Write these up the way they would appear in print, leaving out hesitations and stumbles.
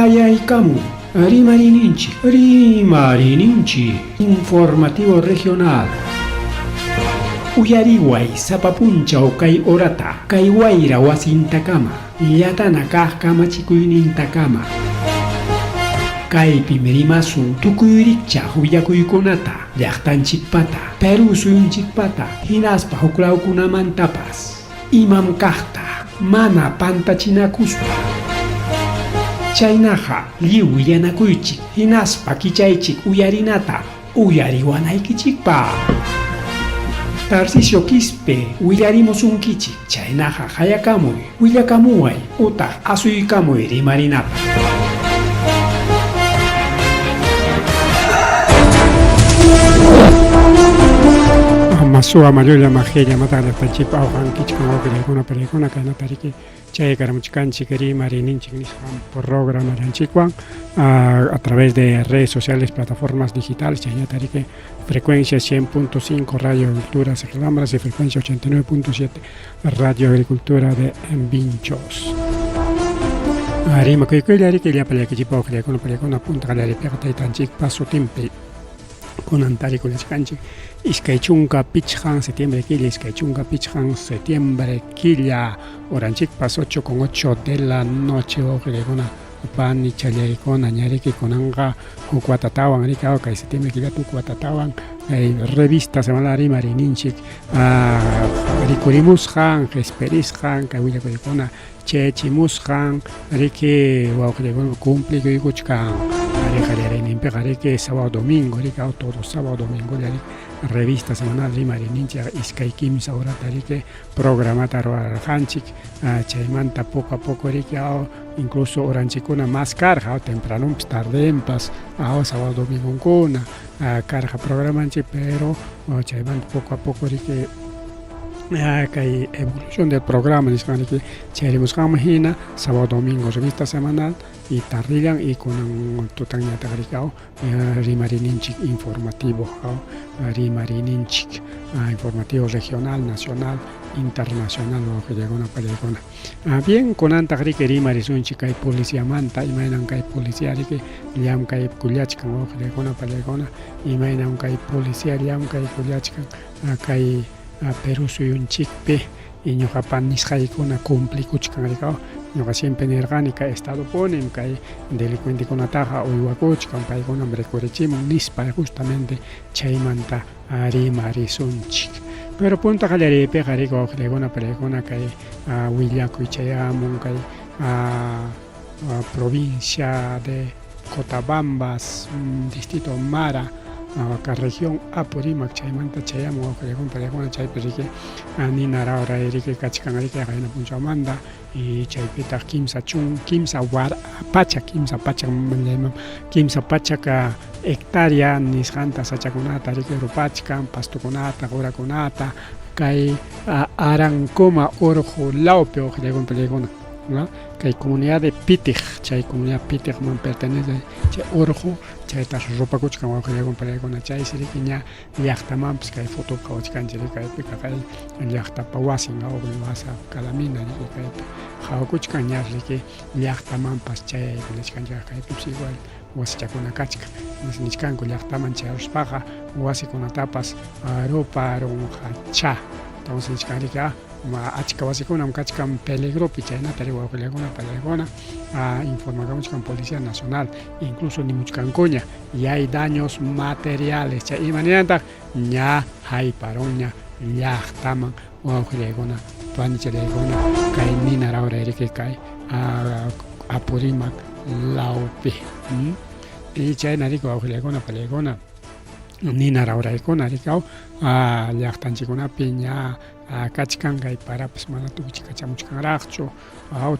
Qayaykamuy rimariyninchik, rimariyninchik informativo regional. Uyariway sapa punchaw kay horata, kay wayra wasintakama, llatana kaq kamachikuynintakama. Kaypim rimasun tukuy rikchaq willakuykunata, llaqtanchikpata, Perú suyunchikpata, hinaspa huklawkunamantapas. Imam kaqta mana pantachinakuspa. Chaynaqa lliw willanakuychik hinaspa kichaychik uyarinata uyariwanaykichikpaq. Tarcisio Quispe willarimusunkichik, chaynaqa qayakamuy, willakamuway utaq asuykamuy rimarinapaq. Masuwa mallulla majilla mataq llaqtanchikpa awqankichkan wawqillaykuna pariykuna kaynata riki chay karamuchkanchik rimariyninchik nisqan programallanchikwan a través de redes sociales, plataformas digitales chaynata riki frecuencia 100.5 Radio Agricultura Saclambras y frecuencia 89.7 Radio Agricultura de Vinchos. Rimakuykulla riki llapa llakichipa wawqillaykuna pariykuna punta qallariypiqa taytanchikpa sutinpi kunan tarikullachkanchik 25 septiembre killa, 25 septiembre killa, horanchikpas 8 con 8 de la noche wawqillaykuna panichallaykuna ñariki kunanqa huk watatawan riki kay septiembre killapi huk watatawan kay revista semanal rimariyninchik rikurimusqan, qispirisqan kay willakuykuna chayachimusqan riki wawqillaykuna cumplikuykuchkan ari qallariyninpiqa riki sábado domingo riki todo sábado domingo riki revista semanal rimariyninchik 2 3 horata riki programata ruwarqanchik chaymanta poco a poco riki incluso horanchikkuna más karqa tempranonpas tardenpas sábado domingonkuna karqa programanchik pero chaymanta poco a poco riki kay evolución del programa nisqan riki chayrimusqanman hina sábado domingo revista semanal y tardillan y kunan tutanñataq riki rimariyninchik informativo rimariyninchik informativo regional, nacional, internacional wawqillaykuna pallaykuna. Bien kunantaq riki rimarisunchik kay policiamanta imaynan kay policía riki llamkaykullachkan wawqillaykuna pallaykuna imaynam kay policía llamkaykullachkan kay Perú suyunchikpi y ñuqapa nisqaykuna cumplikuchkan riki ñuqa siempre nirqani kay estadopunim kay delincuentekunataqa uywakuchkan paykunam rikurichimun nispa justamente chaymanta rimarisunchik. Pero punta qallariypiqa riki wawqillaykuna pariykuna kay willakuy chayamun kay provincia de Cotabambas, distrito Mara, región Apurímac chaymanta chayamun wawqillaykuna pariykuna chaypi riki nina rawray riki kachkan riki qayna punchawmanta y chaypitaq 3 pachak 300 hectárea nisqanta sachakunata riki rupachkan pastukunata qurakunata kay Arancoma urqu lawpi wawqillaykuna pariykuna kay comunidad de Pitiq chay comunidad Pitiqman pertenece chay urqu chaytas rupakuchkan wawqillaykuna pariykuna chaysi riki ña llaqtamanpas kay fotopi qhawachkanchik riki kaypiqa kay llaqtapa wasin wasa calamina riki kaypi qhawakuchkan ña riki llaqtamanpas chayaykullachkanchik kaypipas igual wasichakuna kachkan nichkanku llaqtaman chayaruspaqa wasikunatapas ruparunqacha entonces nichkan riki achka wasikunam kachkan peligropi chaynata ri wawqillaykuna pallaykuna informakamuchkan Policía Nacional incluso nimuchkankuña y hay daños materiales chay imanirantaq ña hayparunña llaqtaman wawqillaykuna panichallaykuna kay nina rawray riki kay Apurímac lawpi y chayna riki wawqillaykuna pallaykuna nina rawraykuna riki llaqtanchikkunapi ña kachkan kay parapas mana tukuy kachamuchkanraqchu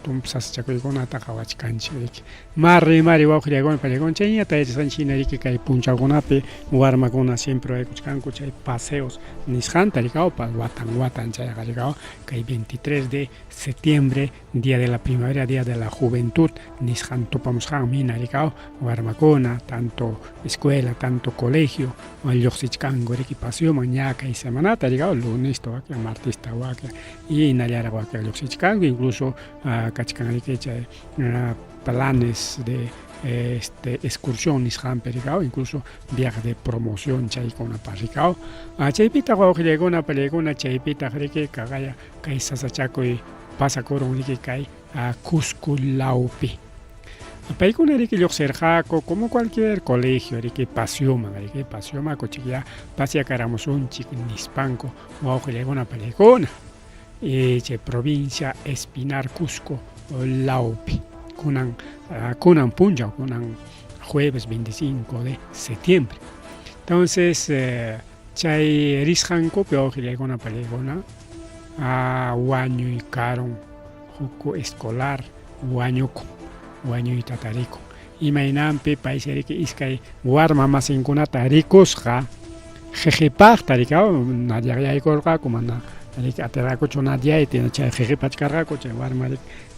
tumpa sasachakuykunata qhawachkanchik riki mari mari wawqillaykuna pallaykuna chayñata yachasqanchik hina riki kay punchawkunapi warmakuna siempre ruraykuchkanku chay paseos nisqanta riki watan watan chayqa riki kay 23 de septiembre día de la primavera, día de la juventud nisqan tupamusqanmi hina riki warmakuna tanto escuela tanto colegio lluqsichkanku riki paseoman ña kay semanata riki lunesta wakin martesta wakin y hinallaraq wakin lluqsichkanku incluso kachkan riki chay Planes de este excursión nisqanpi rikaw, incluso viaje de promoción chaykunapaq rikaw. Chaypitaq wawqillaykuna pallaykuna chaypitaq riki kaqaya kay sasachakuy pasakurun riki kay Cusco lawpi. Paykuna riki lluqsirqaku como cualquier colegio riki paseoman riki paseoman kuchikya paseakaramusunchik nispanku wawqillaykuna pallaykuna. Chay provincia Espinar Cusco lawpi kunan kunan punchaw kunan jueves 25 de septiembre. Entonces chay risqankupi wawqillaykuna pallaykuna wañuykarun huk escolar wañukun wañuyta tarikun imaynanpi paysi riki iskay warma masinkunata rikusqa qhiqipaqta riki nadyaqyaykurqaku mana riki atirqakuchu nadyayta chay qhiqipachkarqaku chay warma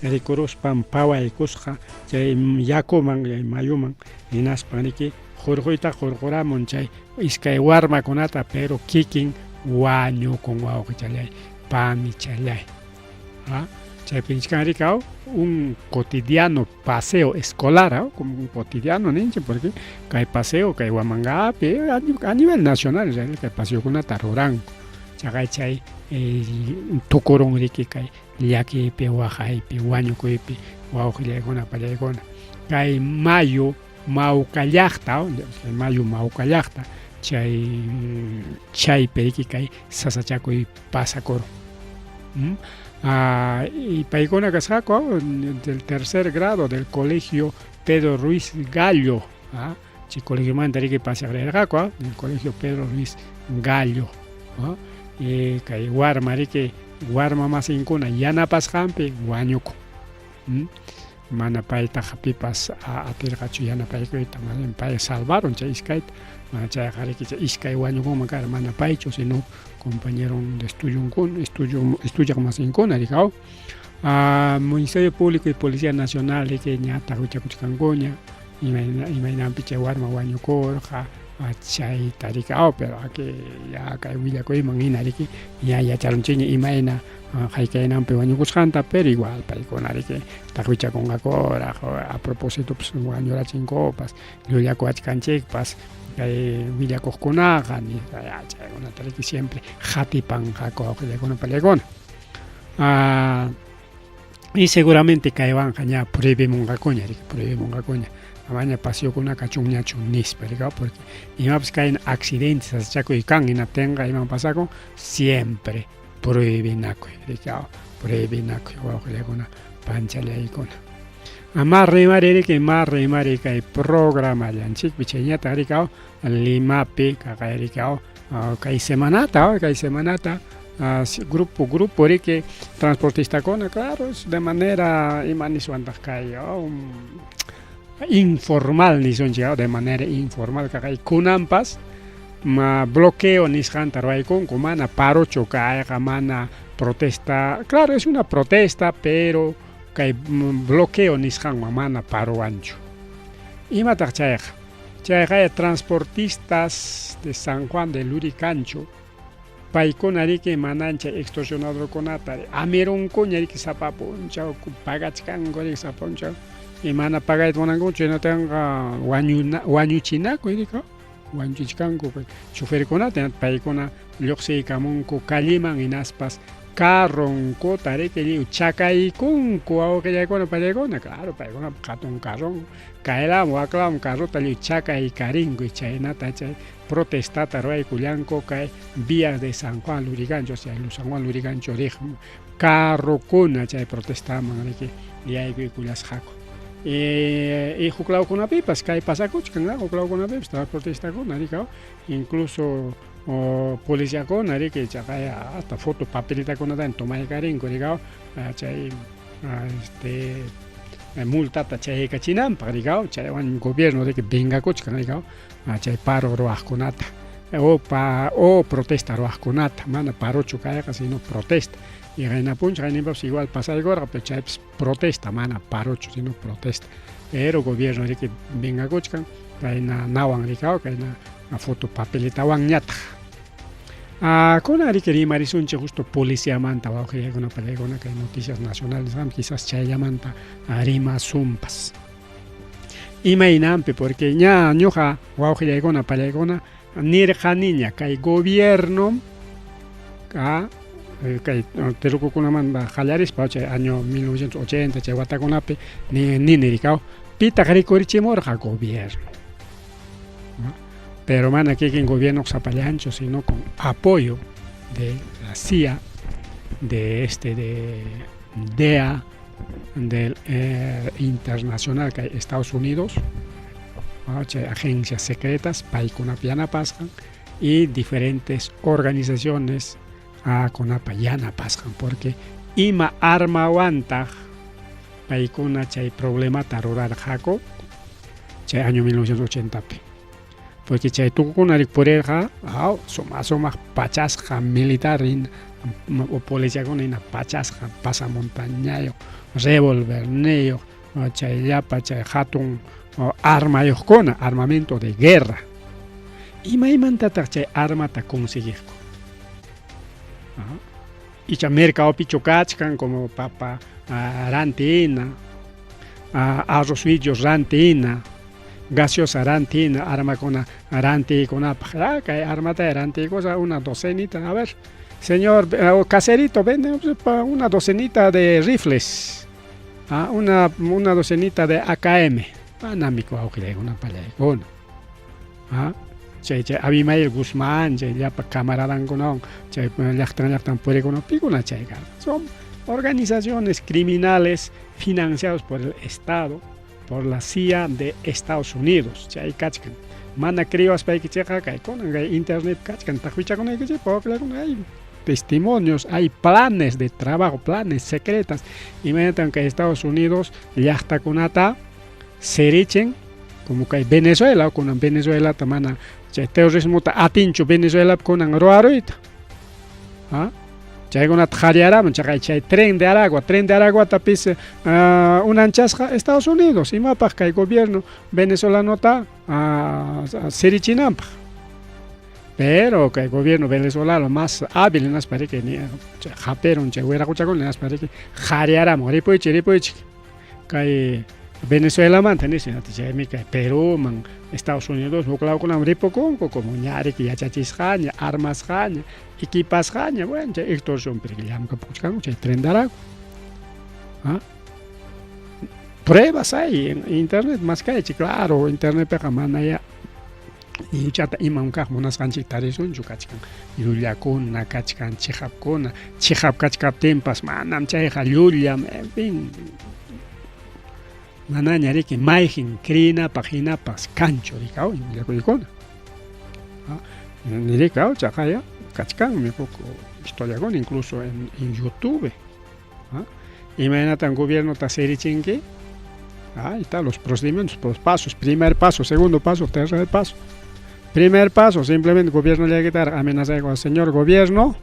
rikuruspan pawaykusqa chay yakuman chay mayuman hinaspan riki hurquyta hurquramun chay iskay warmakunata pero kikin wañukun wawqichallay panichallay. Chaypi nichkan riki un cotidiano paseo escolar, como un cotidiano ninchik porque kay paseo kay Huamangapi a nivel nacional kay paseokunata ruranku chaqay chay tukurun riki kay llakiypi waqaypi wañukuypi wawqillaykuna pallaykuna kay mayu mawka llaqta mayu mawka llaqta chay chaypi riki kay sasachakuy pasakurun. Y paykuna kasqaku del tercer grado del colegio Pedro Ruiz Gallo, chay colegiomanta riki paseaq rirqaku del colegio Pedro Ruiz Gallo. Y kay warma riki warma masinkuna yanapasqanpi wañukun. Mana paytaqa pipas atirqachu yanapaykuyta, más pay salvaron chay iskayta, mana chayqa riki chay iskay wañukunman kara mana paychu sino compañeron de estudiunkuna estudio estudiaq masinkuna rikaw. Ministerio Público y Policía Nacional riki ñataq wichakuchkankuña imayna imaynanpi chay warma wañukurqa chayta riki pero aquí ya kay willakuyman hina riki ña yacharunchikña imayna haykaynanpi wañukusqanta pero igual paykuna riki taqwichakunqakuraq a propósito wañurachinkupas llullakuwachkanchikpas kay willakuqkunaqa nispa chaykunata riki siempre qatipanqaku wawqillaykuna pallaykuna. Y seguramente kaywanqa ña prohibimunqakuña riki prohibimunqakuña amaña paseokuna kachunñachu nispa riki porque imapas kayna accidente sasachakuy kan hinaptinqa imam pasakun siempre prohibinakuy riki prohibinakuy wawqillaykuna panchallaykuna. Ma rimari riki ma rimari kay programallanchikpi chayñataq riki Limapi kaqay riki kay semanata kay semanata grupo grupo riki transportistakuna claro de manera ima niswantaq kay informal nisunchik de manera informal kaqay kunanpas ma bloqueo nisqanta ruwaykunku mana parochu kayqa mana protesta claro es una protesta pero kay bloqueo nisqanwan mana parowanchu. Imataq chayqa? Chayqa transportistas de San Juan de Luricancho paykuna riki manancha extorsionadorkunata amirunkuña riki sapa punchaw pagachkanku riki sapa punchaw y mana pagayta munankuchu hinaptinqa wañuna wañuchinaku riki wañuchichkanku choferkunata paykuna lluqsiykamunku calleman hinaspas carronkuta riki lliw chakaykunku wawqillaykuna pallaykuna claro paykuna hatun carron kaylaman waklaman carrota lliw chakaykarinku chaynata chay protestata ruwaykullanku kay vías de San Juan Lurigancho, o sea, San Juan Lurigancho riq carrokuna chay protestaman riki yaykuykullasqaku. Y huklawkunapipas kay pasakuchkan huklawkunapipas transportistakuna riki incluso policiakuna riki chaqay hasta foto papelitakunata tomaykarinku riki chay este multata chayaykachinanpaq riki chaywan gobierno riki vengakuchkan riki chay paro ruwaqkunata o pa o protesta ruwaqkunata mana parochu kayqa sino protesta y qayna punchaw qayninpipas igual pasaykurqa pero chaypas protesta mana parochu sino protesta pero gobierno riki vengakuchkan kayna nawan riki kayna foto papelitawanñataq. Kunan riki rimarisunchik justo policiamanta wawqillaykuna pallaykuna kay noticias nacionales quizás chayllamanta rimasunpas. Imaynanpi porque ña ñuqa wawqillaykuna pallaykuna nirqaniña kay gobierno a kay tirukukunamanta qallarispa chay año 1980 chay watakunapi nini rikaw pitaq rikurichimurqa gobierno pero mana kikin gobierno sapallanchu sino con apoyo de la CIA de este de DEA del internacional kay Estados Unidos chay agencias secretas paykunap yanapasqan y diferentes organizaciones kunapa yanapasqan porque ima armawantaq paykuna chay problemata rurarqaku chay año 1980pi porque chay tukukuna purirqa suma sumaq pachasqa militar hina o policiakuna hina pachasqa pasamontañayuq revolverniyuq chay llapa chay hatun armayuqkuna armamento de guerra imaymantataq chay armata conseguiqku icha mercadopichu kachkan como papa rantina arroz willos rantina gaseosa rantina armakuna rantiykunapaq kay armata rantiykusa una docenita a ver señor caserito vende una docenita de rifles una docenita de AKM manami wawqillaykuna pallaykuna chay chay Abimael Guzmán chay llapa camaradankunawan chay llaqtan llaqtan purikuna pikuna chay karqa son organizaciones criminales financiados por el Estado por la CIA de Estados Unidos chay kachkan mana creewaspaykichikqa kaykuna kay internet kachkan taqwichakunaykichikpaq wawqillaykuna hay testimonios, hay planes de trabajo, planes secretas. Imaynatan kay Estados Unidos llaqtakunata sirichin como kay Venezuela kunan Venezuelata mana chay terrorismota atinchu Venezuelapi kunan ruwaruyta chaykunata qallaramun chaqay chay tren de Aragua tren de Araguatapis unanchasqa Estados Unidos imapaq kay gobierno venezolanota sirichinanpaq pero kay gobierno venezolano más hábil hinaspa riki haperun chay wiraquchakuna hinaspa riki qhariaramun ripuychik ripuychik kay Venezuelamanta nispa chaymi kay Perúman Estados Unidos huk lawkunaman ripukunku como ña riki yachachisqaña armasqaña equipasqaña bueno chay extorsionpi riki llamkapuchkanku chay tren de Aragua pruebas hay en internet maskaychik claro internetpiqa manaya lliwchata imam kaq munasqanchik tarisunchu kachkan llullakuna kachkan chiqapkuna chiqap kachkaptinpas manam chayqa llullam en fin manaña riki mayqin creenapaq hinapas kanchu rikaw willakuykuna nirikaw chaqaya kachkanmi huk historiakuna incluso en YouTube imaynatan gobiernota sirichinki ahí está los procedimientos, los pasos, primer paso, segundo paso, tercer paso. Primer paso, simplemente gobierno le quitar amenaza al señor gobierno.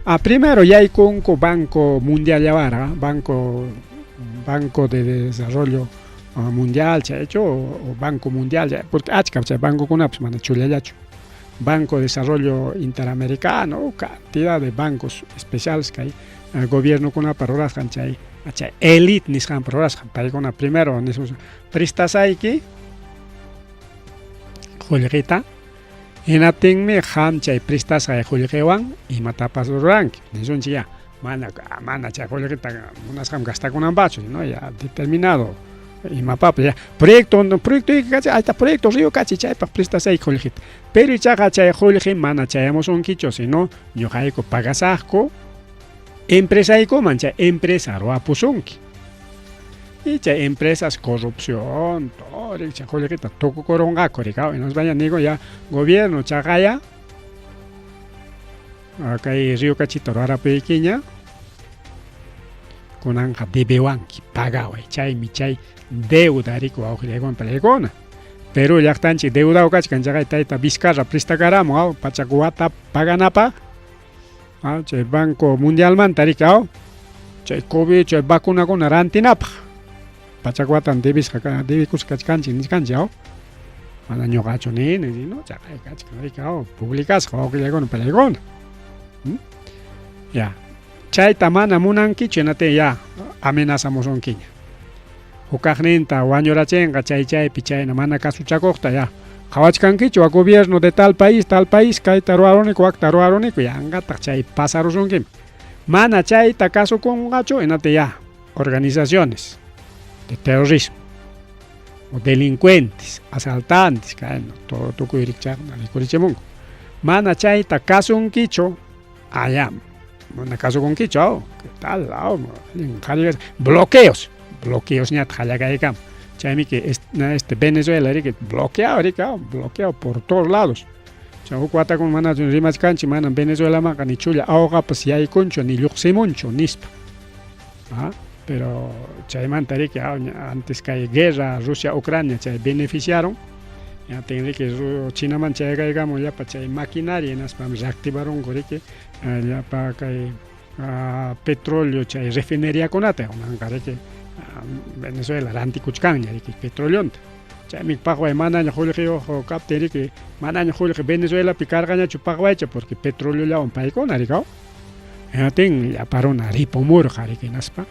A primero yaykunku Banco Mundial yawara, Banco de Desarrollo Mundial chaychu o Banco Mundial, porque achka chay bancokunapas mana chullallachu. Banco de Desarrollo Interamericano, cantidad de bancos especiales que hay gobiernokunapa rurasqan chay chay elite nisqanpa rurasqan paykuna primero prestasayki qullqita hinaptinmi qam chay prestasqay qullqiwan imatapas ruranki nisunchik ya mana mana chay qullqita munasqam gastakunanpaqchu no ya determinado imapapas ya proyecto proyecto ahí está proyecto Río Cachi chaypaq prestasayki qullqita pero ichaqa chay qullqi mana chayamusunkichu sino ñuqayku pagasaqku empresaykuman chay empresa ruwapusunki y chay empresas corrupción todo chay qullqita tukukurunqaku rikaw hinaspaña nigo ya gobierno chaqaya kay Río Cachita ruwarapuykiña kunanqa debewanki pagaway chaymi chay deuda riki wawqillaykuna pallaykuna Perú llaqtanchik deudaw kachkan chaqay tayta Vizcarra prestakaramun pachak wata paganapaq chay Banco Mundialmanta riki chay COVID chay vacunakuna rantinapaq pachak watan debisqa debikusqa kachkanchik nichkanchik mana ñuqachu nini no chaqay kachkan riki publicasqa wawqillaykuna pallaykuna ya chayta mana munankichu hinaptin ya amenazamusunkiña. Hukaqninta wañurachinqa chay chaypi chayna mana kasuchakuqta ya. Qhawachkankichu a gobierno de tal país, tal país kayta ruwaruniku, wakta ruwaruniku, yanqataq chay pasarusunkiman. Mana chayta kasukunqachu hinaptin ya organizaciones de terrorismo o delincuentes, asaltantes, kayna todo tukuy rikchaqna rikurichimunku. Mana chayta kasunkichu allá mana kasukunkichu aw, ¿qué tal? Aw, allin qhari bloqueos, bloqueosñataq qallakaykamun. Chaymi que este Venezuela riki bloqueado riki aw, bloqueado por todos lados. Chay huk watakuna manachu rimachkanchik manam Venezuelamanqa ni chulla awqapas yaykunchu ni lluqsimunchu nispa. Ah, pero chaymanta riki antes kay guerra Rusia Ucrania chay beneficiaron Hinaptin riki Chinaman chayaykamun llapa chay maquinaria hinaspam reactivarunku riki llapa kay petróleo chay refineriakunata kunanqa riki Venezuela rantikuchkanña riki petroleonta. Chaymi paqway manaña qullqiyuq kaptin riki manaña qullqi Venezuelapi karqañachu paqwaycha porque petroleollawan paykuna riki aw. Hinaptin llapa runa ripumurqa riki hinaspa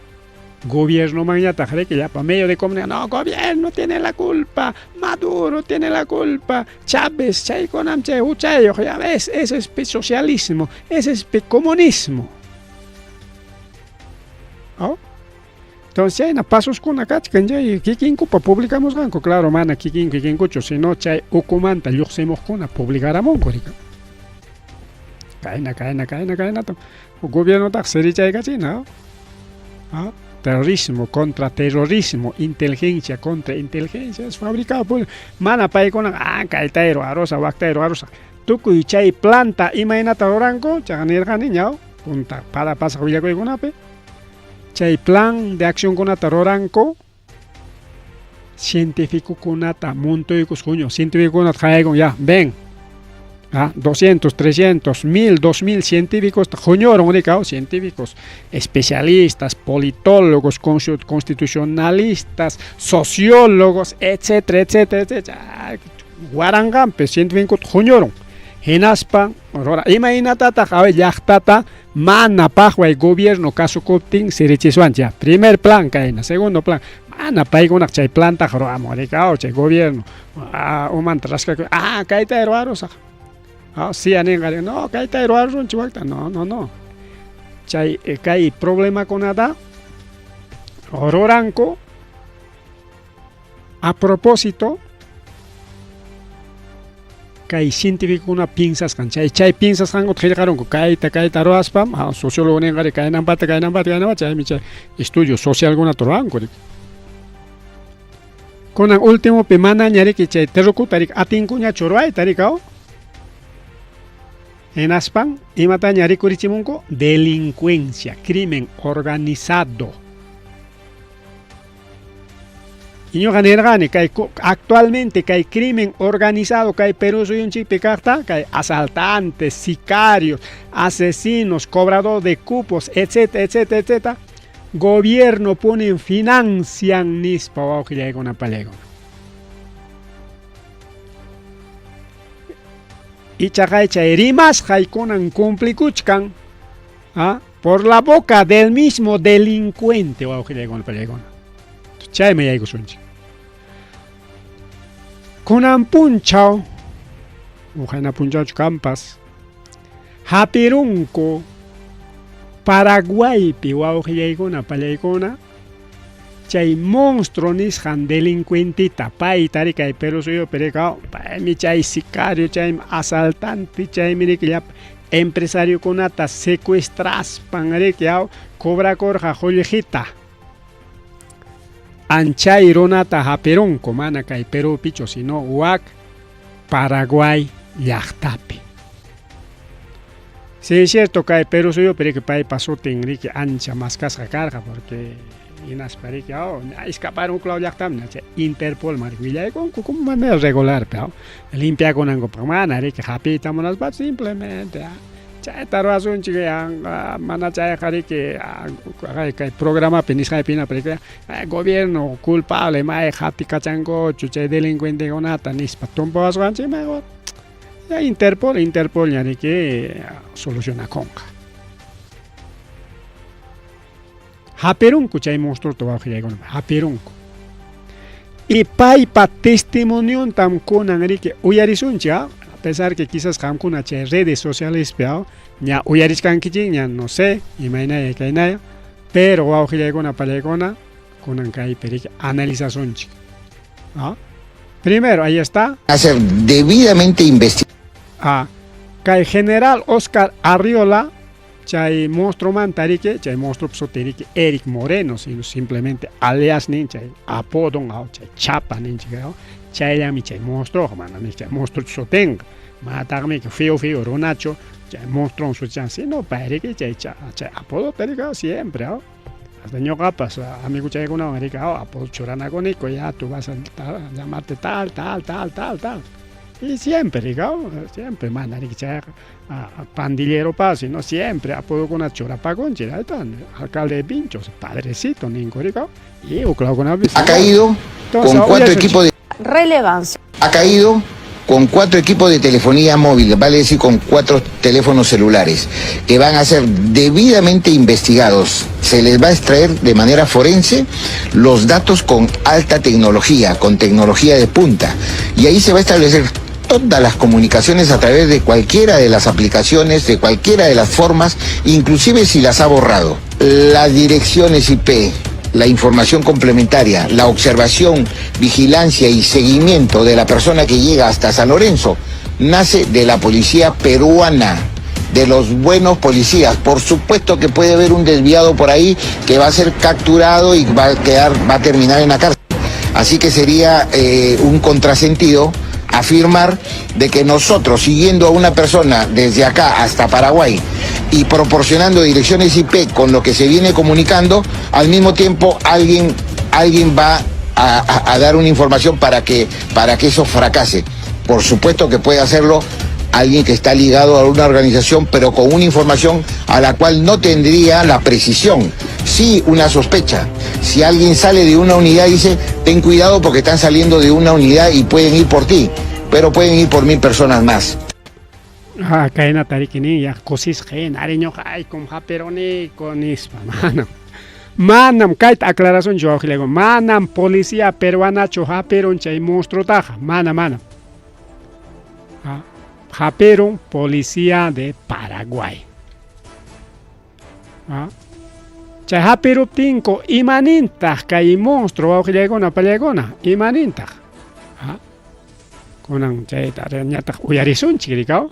gobiernomanñataq riki llapa medio de comunicación no gobierno tiene la culpa, Maduro tiene la culpa, Chávez chaykunam chay huchayuq ya ves, ese es socialismo, ese es comunismo. Aw? Entonces chayna pasuskuna kachkan chay kikinkupa publicamusqanku, claro mana kikinku kikinkuchu, sino chay ukumanta lluqsimuqkuna publicaramunku riki. Kayna kayna kayna kaynata gobiernotaq sirichaykachina. ¿Ah? Terrorismo contra terrorismo, inteligencia contra inteligencia, es fabricado por mana paykuna ah kayta ruwarusa wakta ruwarusa. Tukuy chay planta imaynata ruranku, chaqa nirqani ñaw punta para pasaq willakuykunapi. Chay plan de accionkunata ruranku cientificokunata muntuykus huñu, cientificokunata qayaykun ya, ven. Ah, 200, 300, 1000, 2000 científicos huñurun rikaw, científicos, especialistas, politólogos, constitucionalistas, sociólogos, etcétera, etcétera, etcétera. Waranqanpi científicos huñurun. Hinaspa, imaynatataq a ver llaqtata mana paqway gobierno kasukuptin sirichiswanchik. Primer plan kayna, segundo plan, mana paykunaq chay plantaq ruwamun rikaw chay gobierno umanta raskakuy, ah kayta ruwarusaq. Ah, si ninqa, no, kayta ruwarusunchik wakta, no, no, no. Chay kay problemakunata ruranku a propósito kay cientificokuna piensasqan chay chay piensasqankuta qillqarunku kayta kayta ruwaspam sociólogo ninqa kaynampata kaynampata kaynampata chaymi chay estudio socialkunata ruwanku riki. Kunan últimopi manaña riki chay terrukuta riki atinkuñachu ruwayta riki aw. Hinaspan imataña rikurichimunku delincuencia, crimen organizado. Y ñuqa nirqani kay actualmente kay crimen organizado kay Perú suyunchikpi kaqta kay asaltantes, sicarios, asesinos, cobrador de cupos, etcétera, etcétera, etcétera. Gobierno punin financian nispa wawqillaykuna pallaykuna. Ichaqa chay rimasqaykunan cumplikuchkan ¿ah? Por la boca del mismo delincuente wawqillaykuna pallaykuna. Chayman yaykusunchik. Kunan punchaw, uhayna punchawchu kampas, hapirunku Paraguaypi wawqillaykuna pallaykuna chay monstruo nisqan delincuentita payta riki kay Perú suyupi riki paymi chay sicario, chaymi asaltante, chaymi riki llapa empresariokunata secuestraspan riki cobrakurqa qullqita. Anchay runata hapirunku mana kay Perúpichu sino wak Paraguay llaqtapi. Sí, es cierto kay Perú suyupi riki paypa sutin riki ancha maskasqa karqa porque hinaspa riki escaparon huk law llaqtaman chay Interpol riki willaykunku como manera regular limpiakunankupaq mana riki hapiyta munaspachu simplemente chayta ruwasunchik mana chayqa riki kay programapi nisqaypi hinapi riki gobierno culpable may hatikachankuchu chay delincuentekunata nispa tumpawasqanchik mejor ya Interpol, Interpol ña riki solucionakunqa. Hapirunku chay monstruota wawqillaykuna, hapirunku. Y paypa testimoniontam kunan riki uyarisunchik, a pesar que quizás qamkuna chay redes socialespi ña uyarichkankichikña, no sé, imaynaya kaynaya, pero wawqillaykuna pallaykuna kunan kaypi riki analizasunchik. ¿Ah? Primero, ahí está. A ser debidamente investigado. Ah, kay general Oscar Arriola chay monstruomanta riki, chay monstruo sutin riki Eric Moreno, sino simplemente alias nin chay apodon, chay chapa ninchik, chayllami chay monstruo, manami chay monstruo sutinqa, manataqmi feo feo runachu chay monstruo sutichan, sino pay riki chay chay apodota riki siempre, hasta ñuqapas amiguchaykunawan riki apodo churanakuniku, ya tú vas a llamarte tal, tal, tal, tal, tal. Y siempre, riki, siempre mana riki chayqa pandilleropas, sino siempre apodokunata churapakunchik, ahí está, alcalde de Vinchos, padrecito ninku riki, y uklawkunapis. Ha caído con 4 equipos de relevancia. Ha caído con 4 equipos de telefonía móvil, vale decir con 4 teléfonos celulares, que van a ser debidamente investigados. Se les va a extraer de manera forense los datos con alta tecnología, con tecnología de punta. Y ahí se va a establecer todas las comunicaciones a través de cualquiera de las aplicaciones, de cualquiera de las formas, inclusive si las ha borrado. Las direcciones IP, la información complementaria, la observación, vigilancia y seguimiento de la persona que llega hasta San Lorenzo, nace de la policía peruana, de los buenos policías. Por supuesto que puede haber un desviado por ahí que va a ser capturado y va a terminar en la cárcel. Así que sería un contrasentido afirmar de que nosotros, siguiendo a una persona desde acá hasta Paraguay y proporcionando direcciones IP con lo que se viene comunicando, al mismo tiempo alguien va a dar una información para que eso fracase. Por supuesto que puede hacerlo alguien que está ligado a una organización, pero con una información a la cual no tendría la precisión. Sí, una sospecha. Si alguien sale de una unidad y dice, ten cuidado porque están saliendo de una unidad y pueden ir por ti, pero pueden ir por 1000 personas más. Ah, kaynata riki nin, ya kusisqa hina, ari ñuqa aykum hapiruniku nispa, manam. Manam kayta aclarasunchu, wawqillayku, manam policía peruanachu hapirun chay monstruotaqa, mana, manam. Ah, hapirun policía de Paraguay. Ah, chay hapiruptinku imanintaq kay monstruo, wawqillaykuna, pallaykuna, imanintaq. Ah, kunan chayta ñataq uyarisunchik, rikaw.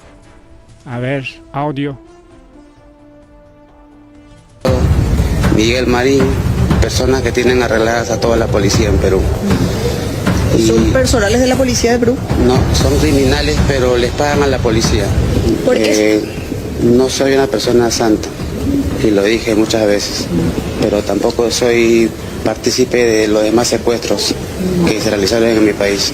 A ver, audio. Miguel Marín, personas que tienen arregladas a toda la policía en Perú. ¿Son personales de la policía de Perú? No, son criminales, pero les pagan a la policía. ¿Por qué? No soy una persona santa, y lo dije muchas veces, pero tampoco soy partícipe de los demás secuestros que se realizaron en mi país.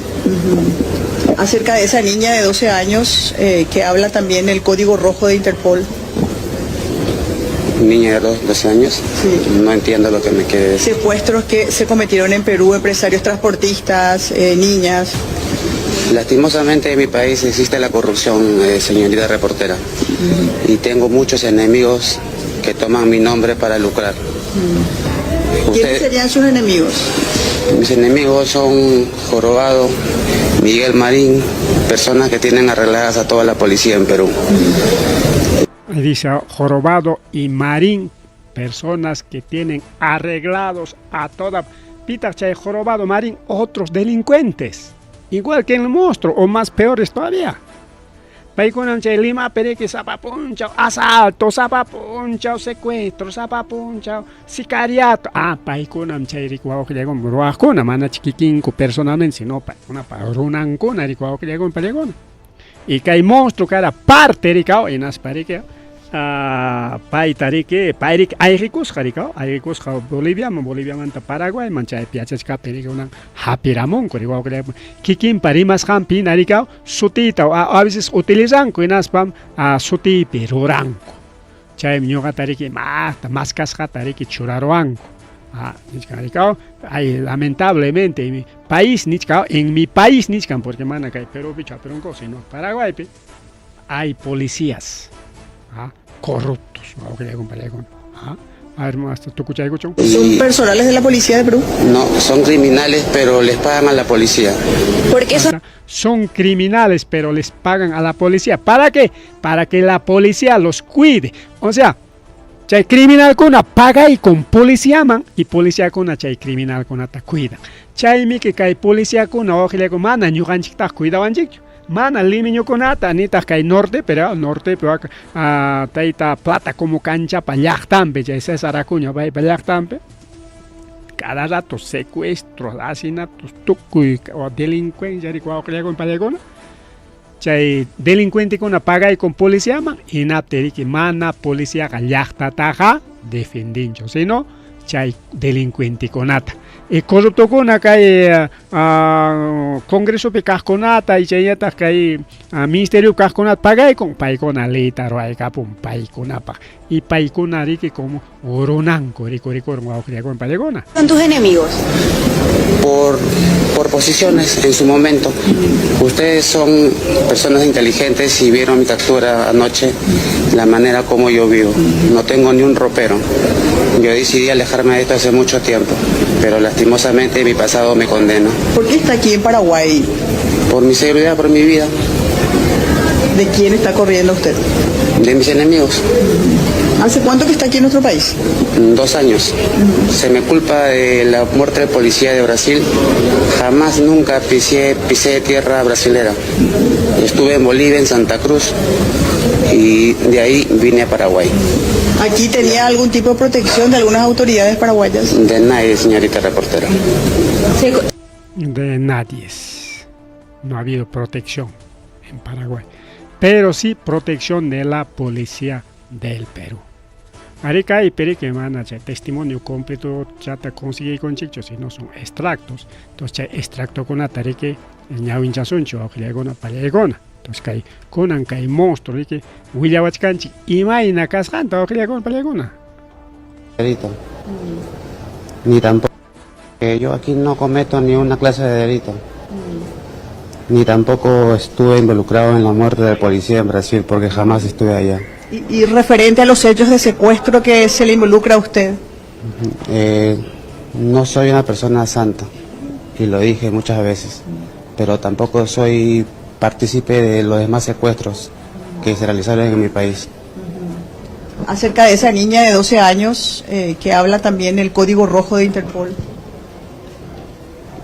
Acerca de esa niña de 12 años que habla también el código rojo de Interpol. Niña de 12 años, sí. No entiendo lo que me quiere decir. Secuestros que se cometieron en Perú, empresarios transportistas, niñas. Lastimosamente en mi país existe la corrupción, señorita reportera. Y tengo muchos enemigos que toman mi nombre para lucrar. ¿Quiénes serían sus enemigos? Mis enemigos son Jorobado, Miguel Marín, personas que tienen arregladas a toda la policía en Perú. Dice Jorobado y Marín, personas que tienen arreglados a toda Pita chay Jorobado, Marín, otros delincuentes, igual que el monstruo o más peores todavía. Paykunam chay Lima periki sapa punchaw, asalto, sapa punchaw, secuestro, sapa punchaw, sicariato. Ah, paykunam chay rikuwawqillaykum ruwaqkuna, mana kikinku personalmente, sino paykunapa runankuna rikuwawqillaykum pallaykuna. Y kay monstruo kara parte rikaw, hinaspa riki, payta riki, pay riki ayqikusqa rikaw, ayqikusqa Boliviaman, Boliviamanta Paraguayman, chaypi yachachkaptin riki unan hapiramunku rikuwawqillaykum. Kikinpa rimasqanpi hina rikaw, sutiyta a veces utilizanku hinaspam sutiypi ruranku. Chaymi ñuqata riki maqta maskasqata riki churaruwanku. Nichkan rikaw, ay lamentablemente en mi país nichkan, en mi país nichkan, porque mana kay Perúpichu hapirunku, sino Paraguaypi hay policías corruptos, wawqillaykuna pallaykuna. A ver, hasta tukuchaykuchun. ¿Son personales de la policía de Perú? No, son criminales, pero les pagan a la policía. ¿Por qué son Son criminales, pero les pagan a la policía. ¿Para qué? Para que la policía los cuide. O sea, chay criminalkuna pagaykun policiaman y policiakuna chay criminalkunata cuidan. Chaymi que kay policiakuna wawqillakuna mana ñuqanchiktaq cuidawanchikchu. Mana limeñukunata nitaq kay norte, pero norte pero tayta Plata como canchapa llaqtanpi chay César Acuña paypa llaqtanpi cada rato secuestros, asesinatos, tukuy delincuencia wawqillakuna pallaykuna chay delincuentekuna pagaykun policiaman hinaptin riki mana policiaqa llaqtataqa defendinchu, sino chay delincuentekunata. Y corruptokuna kay congresopi kaqkunata y chaynataq kay ministeriopi kaqkunata pagaykun, paykuna leyta ruwaykapun paykunapaq. Y paykuna riki como runanku rikurikurun wawqillakuna pallaykuna. Son tus enemigos? Por posiciones en su momento. Ustedes son personas inteligentes y vieron mi captura anoche, la manera como yo vivo. No tengo ni un ropero. Yo decidí alejarme de esto hace mucho tiempo, pero lastimosamente mi pasado me condena. ¿Por qué está aquí en Paraguay? Por mi seguridad, por mi vida. ¿De quién está corriendo usted? De mis enemigos. ¿Hace cuánto que está aquí en nuestro país? 2 años. Se me culpa de la muerte del policía de Brasil. Jamás nunca pisé tierra brasilera. Estuve en Bolivia, en Santa Cruz, y de ahí vine a Paraguay. ¿Aquí tenía algún tipo de protección de algunas autoridades paraguayas? De nadie, señorita reportera. De nadie. No ha habido protección en Paraguay, pero sí protección de la policía del Perú. Arica y Perique mana chay testimonio completo chata consigue con chicho, si no son extractos. Entonces chay extracto con atarique ñawinchasuncho, wawqillakuna pallaykuna. Entonces kay kunan kay monstruo riki willawachkanchik imayna kasqanta wawqillakuna pallaykuna. Delito. Ni tampoco que yo aquí no cometo ni una clase de delito. Ni tampoco estuve involucrado en la muerte del policía en Brasil, porque jamás estuve allá. Y referente a los hechos de secuestro que se le involucra a usted. No soy una persona santa, y lo dije muchas veces, pero tampoco soy partícipe de los demás secuestros que se realizaron en mi país. Acerca de esa niña de 12 años que habla también el código rojo de Interpol.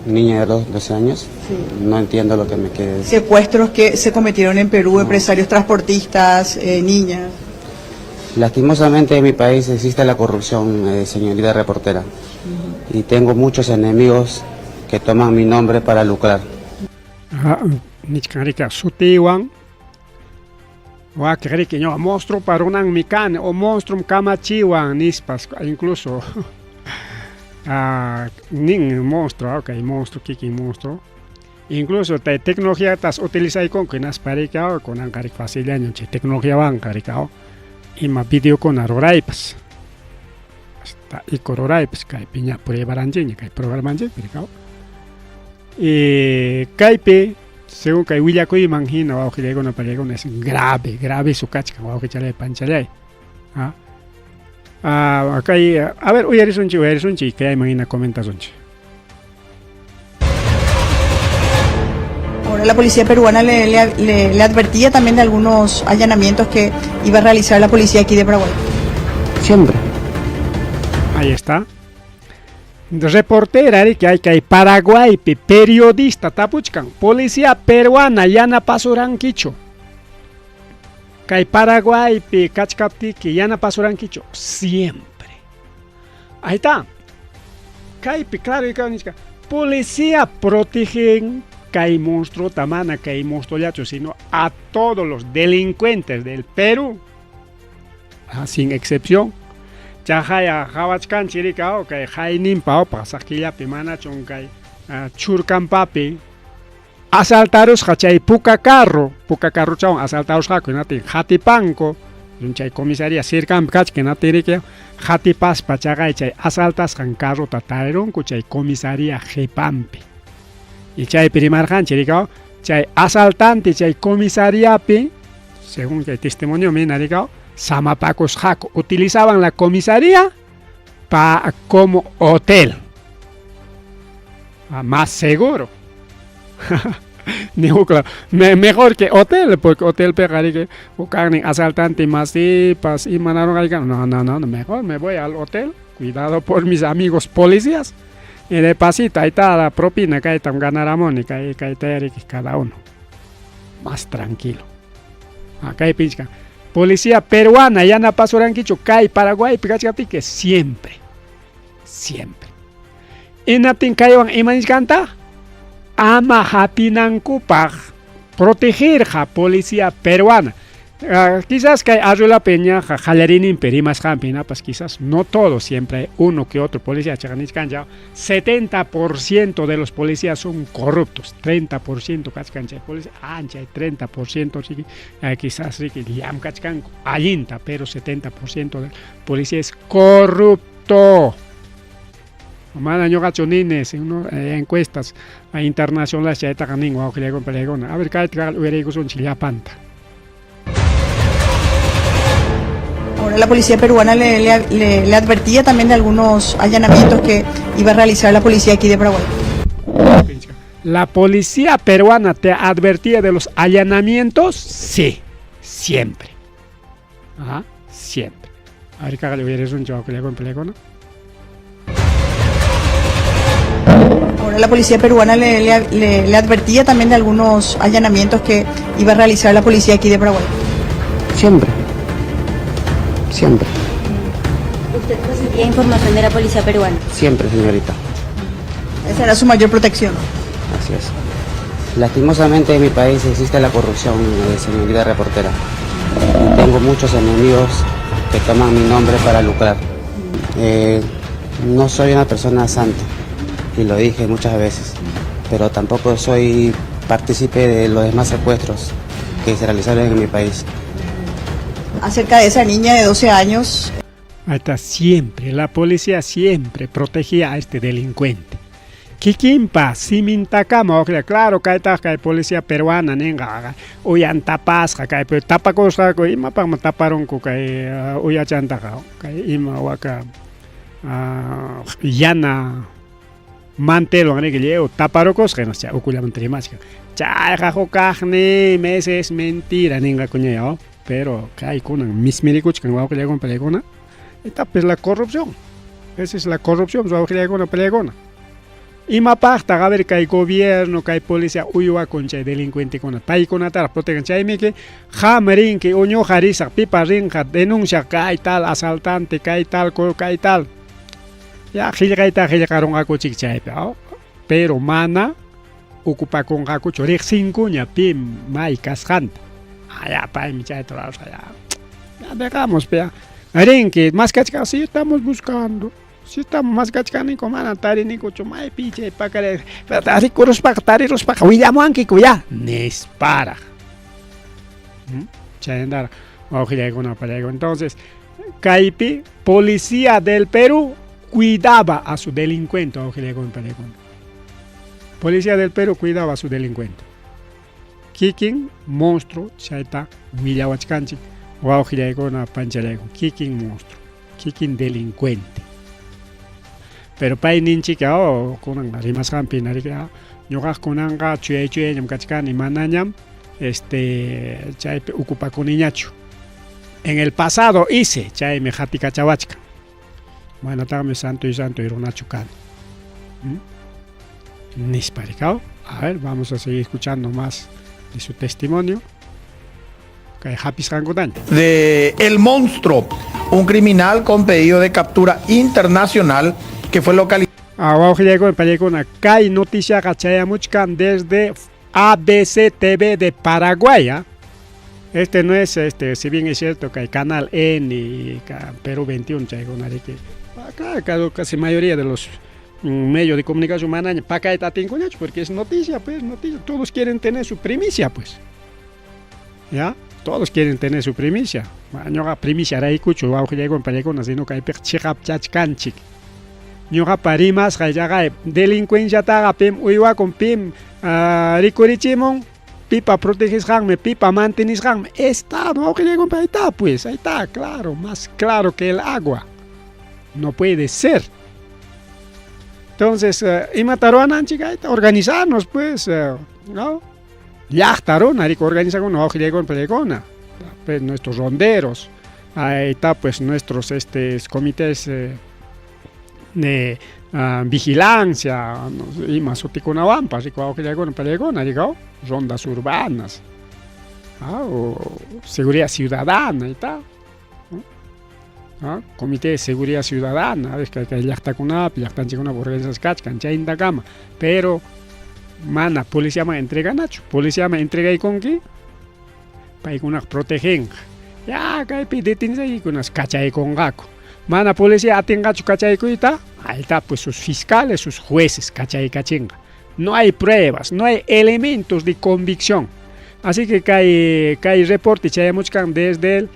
Niña de los 12 años, Sí. No entiendo lo que me quiere decir. Secuestros que se cometieron en Perú, No. empresarios transportistas, niñas. Lastimosamente en mi país existe la corrupción, señorita reportera. Y tengo muchos enemigos que toman mi nombre para lucrar. Ah, nichkanrika sutiwan wakiqriki ñuqa monstruo runanmi kani o monstruo kamachiwan nispas, incluso nin monstruo, ok, monstruo, kikin monstruo. Incluso te tecnología tas utilizaykunku hinaspa rika kunanqa riki facillaña chay tecnologiawanqa rika ima videokuna ruraypas hasta iko ruraypas kaypi ña pruebaranchikña kay programanchikpi rika. Y kaypi según kay willakuyman hina wawqillaykuna pallaykuna es grave, grave su kachkan wawqichalay panchalay. Kay, a ver, uyarisunchik, uyarisunchik, kayman hina comentasunchik. Ahora la policía peruana le advertía también de algunos allanamientos que iba a realizar la policía aquí de Paraguay. Siempre. Ahí está. Reportera que hay que hay Paraguay, periodista tapuchkan, policía peruana yanapasurankichu. Kay Paraguay pi kachkaptiki yanapasurankichu siempre. Ahí está. Kaypi claro y claro nichka, policía protegen kay monstruo tamana kay monstruo sino a todos los delincuentes del Perú, sin excepción. Chajaya hawachkanchik rika kay hayninpa pasaq killapi manachun kay churkanpapi asaltarusqa chay puka carro, puka carrochawan asaltarusqaku hinatin hatipanku chay comisaría cercanpi kachkan hinatin riki hatipaspa chaqay chay asaltasqan carrota tarirunku chay comisaría qipanpi. Y chaypi rimarqanchik rika chay asaltante chay comisariapi según el testimonio mina rika samapakusqaku utilizaban la comisaría pa como hotel. Ah, más seguro. Ni mejor que hotel, porque hotel que asaltante masipas y no, no, no, mejor me voy al hotel, cuidado por mis amigos policías. Y de pasito, ahí está la propina que ahí está ganará y que cada uno. Más tranquilo. Acá hay pinchca. Policía peruana, ya no pasó kay Paraguay, que siempre. Siempre. Hinaptin kaywan imanisqanta ama hapinankupaq protegerqa policía peruana. Quizás kay Arreola Peñaqa qallariyninpi rimasqanpi hinapas quizás no todo, siempre hay uno que otro policía, chaqa nichkancha 70% de los policías son corruptos, 30% kachkan chay policía, ancha 30% riki, quizás riki llamkachkanku allinta, pero 70% del policía es corrupto. Mana ñuqachu nini, encuestas internacionales chaytaqa nin wawqillaykuna palaykuna. A ver, kayta uyariykusunchik llapanta. Ahora la policía peruana le advertía también de algunos allanamientos que iba a realizar la policía aquí de Paraguay. ¿La policía peruana te advertía de los allanamientos? Sí, siempre. Ajá, siempre. A ver, cágale, uyarisunchik wawqillaykuna palaykuna. Ahora la policía peruana le advertía también de algunos allanamientos que iba a realizar la policía aquí de Paraguay. Siempre. Siempre. ¿Usted recibía información de la policía peruana? Siempre, señorita. Esa era su mayor protección. Así es. Lastimosamente en mi país existe la corrupción, señorita reportera. Tengo muchos enemigos que toman mi nombre para lucrar. No soy una persona santa, y lo dije muchas veces, pero tampoco soy partícipe de los demás secuestros que se realizaron en mi país. Acerca de esa niña de 12 años. Ahí está, siempre, la policía siempre protegía a este delincuente. Kikinpa simintakama, claro, kaytaq kay policía peruana ninqa, uyan tapasqa kay, pero tapakusqaku imapaqmi taparunku kay uyachantaqa, kay ima waka yana mantelwan riki lliw taparukusqa hinaspa chay ukullamanta rimachkan. Chayqa hukaqmi, ese es mentira ninqakuña, pero kay kunan mismirikuchkan wawqillaykuna palaykuna. Esta es la corrupción. Esa es la corrupción, wawqillaykuna palaykuna. Imapaqtaq, a ver, kay gobierno, kay policía uywakun chay delincuentekuna, paykunataraq protegen. Chaymiki qam rinki o ñuqa risaq, pipa rinqa denuncia kay tal asaltante, kay tal, kay tal. Ya qillqayta qillqarunqakuchik chaypi, pero mana ocupakunqakuchu, riqsinkuña pim may kasqanta. Ya paymi chayta rurasqa, ya. Ya dejamos, ya. Rinki, maskachkan, sí estamos buscando. Si estamos maskachkaniku, mana tarinikuchu, maypi chay pakaray, rikuruspaqa, tariruspaqa, willamuwankiku ya, nisparaq. Chayandara, wawqillaykuna palaykuna. Entonces, kaypi, policía del Perú cuidaba a su delincuente, wawqillaykuna palaykuna. Policía del Perú cuidaba a su delincuente. Kikin monstruo chayta willawachkanchik, wawqillaykuna panchalaykuna, kikin monstruo, kikin delincuente. Pero pay ninchik, oh, kunan rimasqanpi nariki, ñuqaq kunanqa chuyay chuyayñam kachkani, manañam chaypi ocupakuniñachu. En el pasado hice, chaymi qatikachawachkan. Manataqmi santo y santo y runachu kani. Nispa rikaw. A ver, vamos a seguir escuchando más de su testimonio. Kay hapisqankutaña. De El Monstruo, un criminal con pedido de captura internacional que fue localizado. Wawqillaykuna palaykuna, kay noticiaqa chayamuchkan desde ABC TV de Paraguay. Este no es, si bien es cierto que hay Canal N y Perú 21, chaykuna riki. Claro, casi mayoría de los medios de comunicación manaña pakayta atinkuñachu, porque es noticia, pues, noticia. Todos quieren tener su primicia, pues. ¿Ya? Todos quieren tener su primicia. Ñuqa primicia raykuchu, wawqillaykuna palaykuna, sino kaypiqa chiqap chachkanchik. Ñuqapa rimasqay chaqay delincuenciataqa pim uywakun, pim rikurichimun, pipa protegisqanmi, pipa mantenisqanmi, Estado, wawqillaykuna, ahí está, pues, ahí está, claro, más claro que el agua. No puede ser. Entonces, imata ruwananchik kayta? Organizarnos pues, ¿no? Llaqta runa riki organizakuna wawqillaykuna payllaykuna, pues nuestros ronderos, ahí está pues nuestros este comités de vigilancia, ima sutikunawanpas riki wawqillaykuna payllaykuna riki, rondas urbanas, o seguridad ciudadana, ahí está. Comité de Seguridad Ciudadana, kay kay llaqtakunapi, llaqtanchikkunapi organizasqa kachkan chayntakama, pero mana policiaman entreganachu, policiaman entregaykunki paykunaqa protegenqa, ya kaypi detenisqaykunas kachaykunqaku, mana policía atinqachu kachaykuyta, ahí está pues sus fiscales, sus jueces kachaykachinqa. No hay pruebas, no hay elementos de convicción. Así que kay kay reporte chayamuchkan desde el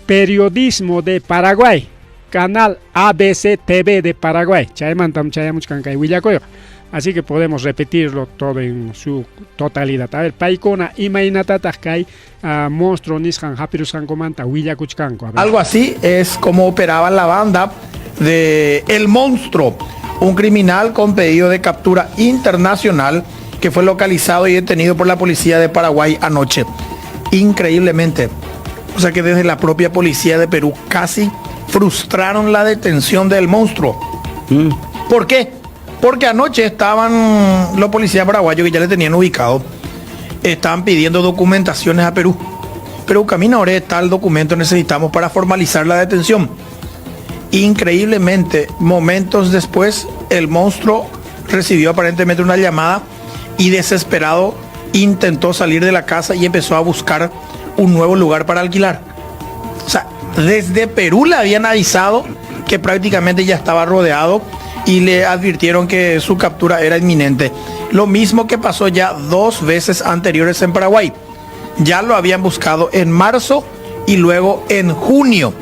periodismo de Paraguay, canal ABC TV de Paraguay. Chaymantam chayamuchkan kay willakuyqa. Así que podemos repetirlo todo en su totalidad. A ver, paykuna imaynatataq kay monstruo nisqan hapirusqankumanta willakuchkanku. A ver. Algo así es como operaba la banda de El Monstruo, un criminal con pedido de captura internacional que fue localizado y detenido por la policía de Paraguay anoche. Increíblemente, o sea que desde la propia policía de Perú casi frustraron la detención del monstruo. ¿Por qué? Porque anoche estaban los policías paraguayos que ya le tenían ubicado, estaban pidiendo documentaciones a Perú. Perú camino ahora tal documento necesitamos para formalizar la detención. Increíblemente, momentos después, el monstruo recibió aparentemente una llamada y desesperado intentó salir de la casa y empezó a buscar un nuevo lugar para alquilar. O sea, desde Perú le habían avisado que prácticamente ya estaba rodeado y le advirtieron que su captura era inminente. Lo mismo que pasó ya 2 veces anteriores en Paraguay. Ya lo habían buscado en marzo y luego en junio,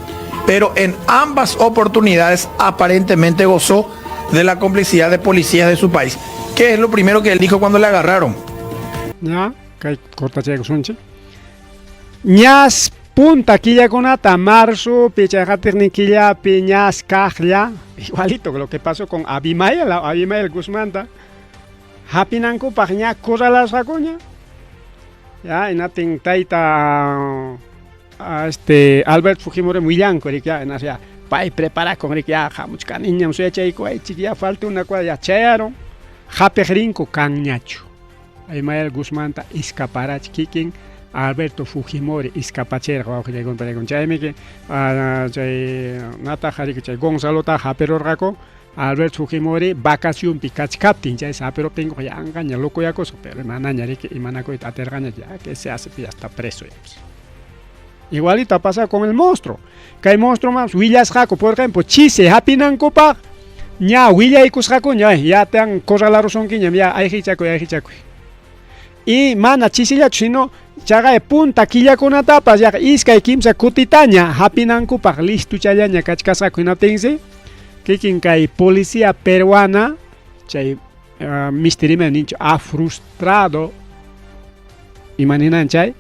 pero en ambas oportunidades aparentemente gozó de la complicidad de policías de su país. ¿Qué es lo primero que él dijo cuando le agarraron? Ya, kay cortachaykusunchik. Ñas punta killakunata marzopi chay qatiqnin killapi ñas kaqlla, igualito que lo que pasó con Abimael, Abimael Guzmanta, hapinankupaq ña corralasqakuña. Ya, hinaptin tayta Albert Fujimori willanku riki ya, ya, pay preparakun riki ya, hamuchkaniñam suyachaykuwaychik, ya falta una cuadra, ya chayaron, hapiq rinku kanñachu. Abimael Guzmanta escaparach kikin Alberto Fujimori escapachirqa wawqillaykuna paykuna. Chaymi que chay nataqa riki chay Gonzalota hapirurqaku Alberto Fujimori vacacionpi kachkaptin, chay hapiruptinkuqa yanqaña locoyakusqa, pero manaña riki imanakuyta atirqaña, ya que se hace, ya está preso ya pues. Igualito pasa con el monstruo. Kay monstruo más willasqaku, por ejemplo, chise hapinankupaq ña willaykusqakuña, ya te han corralarusunkiña, ya ayqichakuy, ayqichakuy. Y mana chisillachu, sino chaqay punta killakunatapas yaqa iskay kimsa kutitaña hapinankupaq listuchallaña kachkasqaku. Hinaptinsi kikin kay policía peruana chay misterima ninchu ha frustrado imaninan chay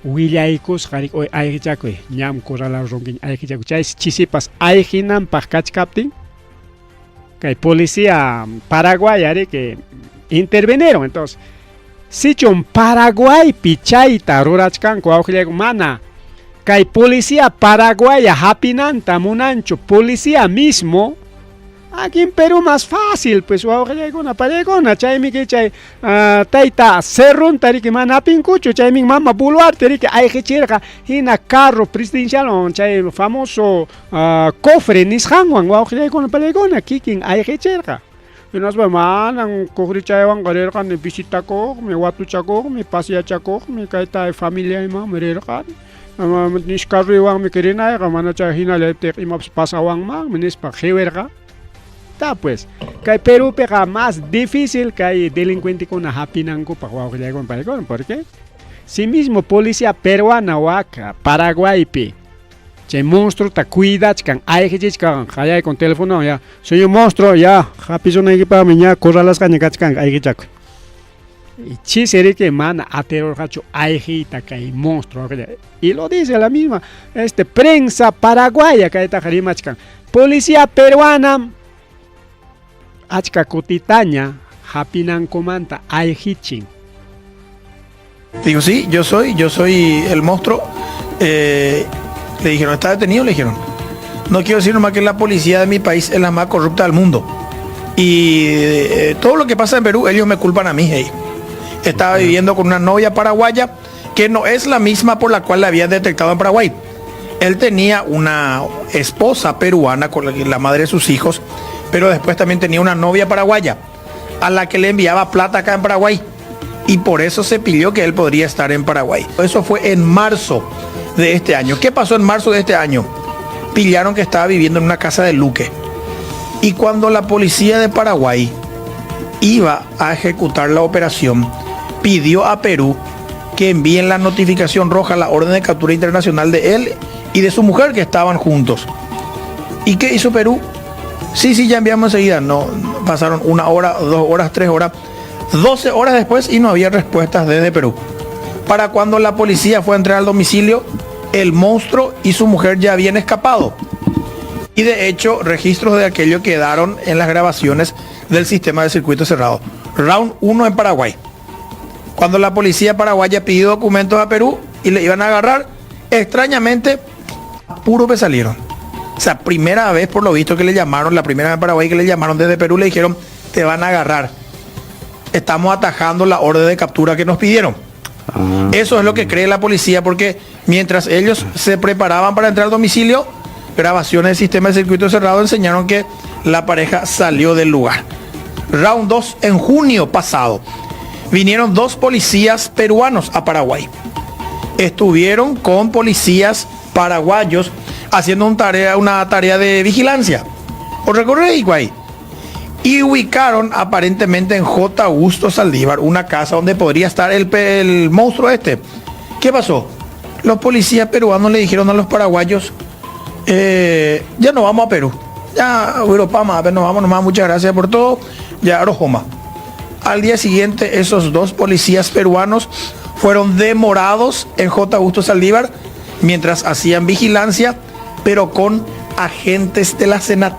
willaykusqa riki, oy ayqichakuy, ñam corralarunkiña, ayqichakuy. Chay chisipas ayqinanpaq kachkaptin kay policía paraguaya riki intervinieron. Entonces, sichun Paraguaypi chayta rurachkanku wawqillayku, mana kay policía paraguaya hapinanta munanchu, policía mismo. Aquí en Perú más fácil, pues wawqillaykuna pallaykuna, chaymi que chay tayta Cerronta riki mana hapinkuchu, chaymi mama Boluarte riki ayqichirqa hina carro presidencial chay famoso cofre nisqanwan wawqillaykuna pallaykuna kikin ayqichirqa. Hinaspa manan cofrechaywanqa rirqani visitakuqmi, watuchakuqmi, pasyachakuqmi, kayta familiaymanmi rirqani. Nisqa carroywanmi rinayqa, mana chay hinalla imapas pasawanmanmi nispa qiwirqa. Ta pues, kay Perúpiqa más difícil kay delincuentekuna hapinankupaq wawqillaykuna paykuna, ¿por qué? Si mismo policía peruana waka Paraguaypi chay monstruota cuidachkan, ayqichichkan, qayaykun teléfono, ya, señor monstruo, ya, hapisunaykipaqmi ña corralasqaña kachkanki, ayqichakuy. Y chisi riki mana atirurqachu ayqiyta kay monstruo. Y lo dice la misma prensa paraguaya kaytaqa rimachkan. Policía peruana achka kutitaña hapinankumanta ayqichin. Digo, sí, yo soy el monstruo. Le dijeron, ¿está detenido? Le dijeron. No quiero decir nomás que la policía de mi país es la más corrupta del mundo. Y todo lo que pasa en Perú, ellos me culpan a mí. Hey. Estaba viviendo con una novia paraguaya que no es la misma por la cual la habían detectado en Paraguay. Él tenía una esposa peruana con la madre de sus hijos, pero después también tenía una novia paraguaya a la que le enviaba plata acá en Paraguay. Y por eso se pidió que él podría estar en Paraguay. Eso fue en marzo de este año. ¿Qué pasó en marzo de este año? Pillaron que estaba viviendo en una casa de Luque. Y cuando la policía de Paraguay iba a ejecutar la operación, pidió a Perú que envíen la notificación roja, la orden de captura internacional de él y de su mujer que estaban juntos. ¿Y qué hizo Perú? Sí, sí, ya enviamos enseguida. No, pasaron 1 hora, 2 horas, 3 horas, 12 horas después y no había respuestas desde Perú. Para cuando la policía fue a entrar al domicilio, el monstruo y su mujer ya habían escapado. Y de hecho, registros de aquello quedaron en las grabaciones del sistema de circuito cerrado. Round 1 en Paraguay. Cuando la policía paraguaya pidió documentos a Perú y le iban a agarrar, extrañamente, puro que salieron. O sea, primera vez por lo visto que le llamaron, la primera vez en Paraguay que le llamaron desde Perú, le dijeron, te van a agarrar. Estamos atajando la orden de captura que nos pidieron. Eso es lo que cree la policía, porque mientras ellos se preparaban para entrar al domicilio, grabaciones del sistema de circuito cerrado enseñaron que la pareja salió del lugar. Round 2, en junio pasado, vinieron 2 policías peruanos a Paraguay. Estuvieron con policías paraguayos haciendo una tarea de vigilancia. ¿Os recorréis, güey? Y ubicaron aparentemente en J. Augusto Saldívar una casa donde podría estar el monstruo este. ¿Qué pasó? Los policías peruanos le dijeron a los paraguayos, ya no vamos a Perú. Ya, Europa, más, nos vamos nomás, muchas gracias por todo. Ya, Arojoma. Al día siguiente, esos 2 policías peruanos fueron demorados en J. Augusto Saldívar mientras hacían vigilancia, pero con agentes de la Senat.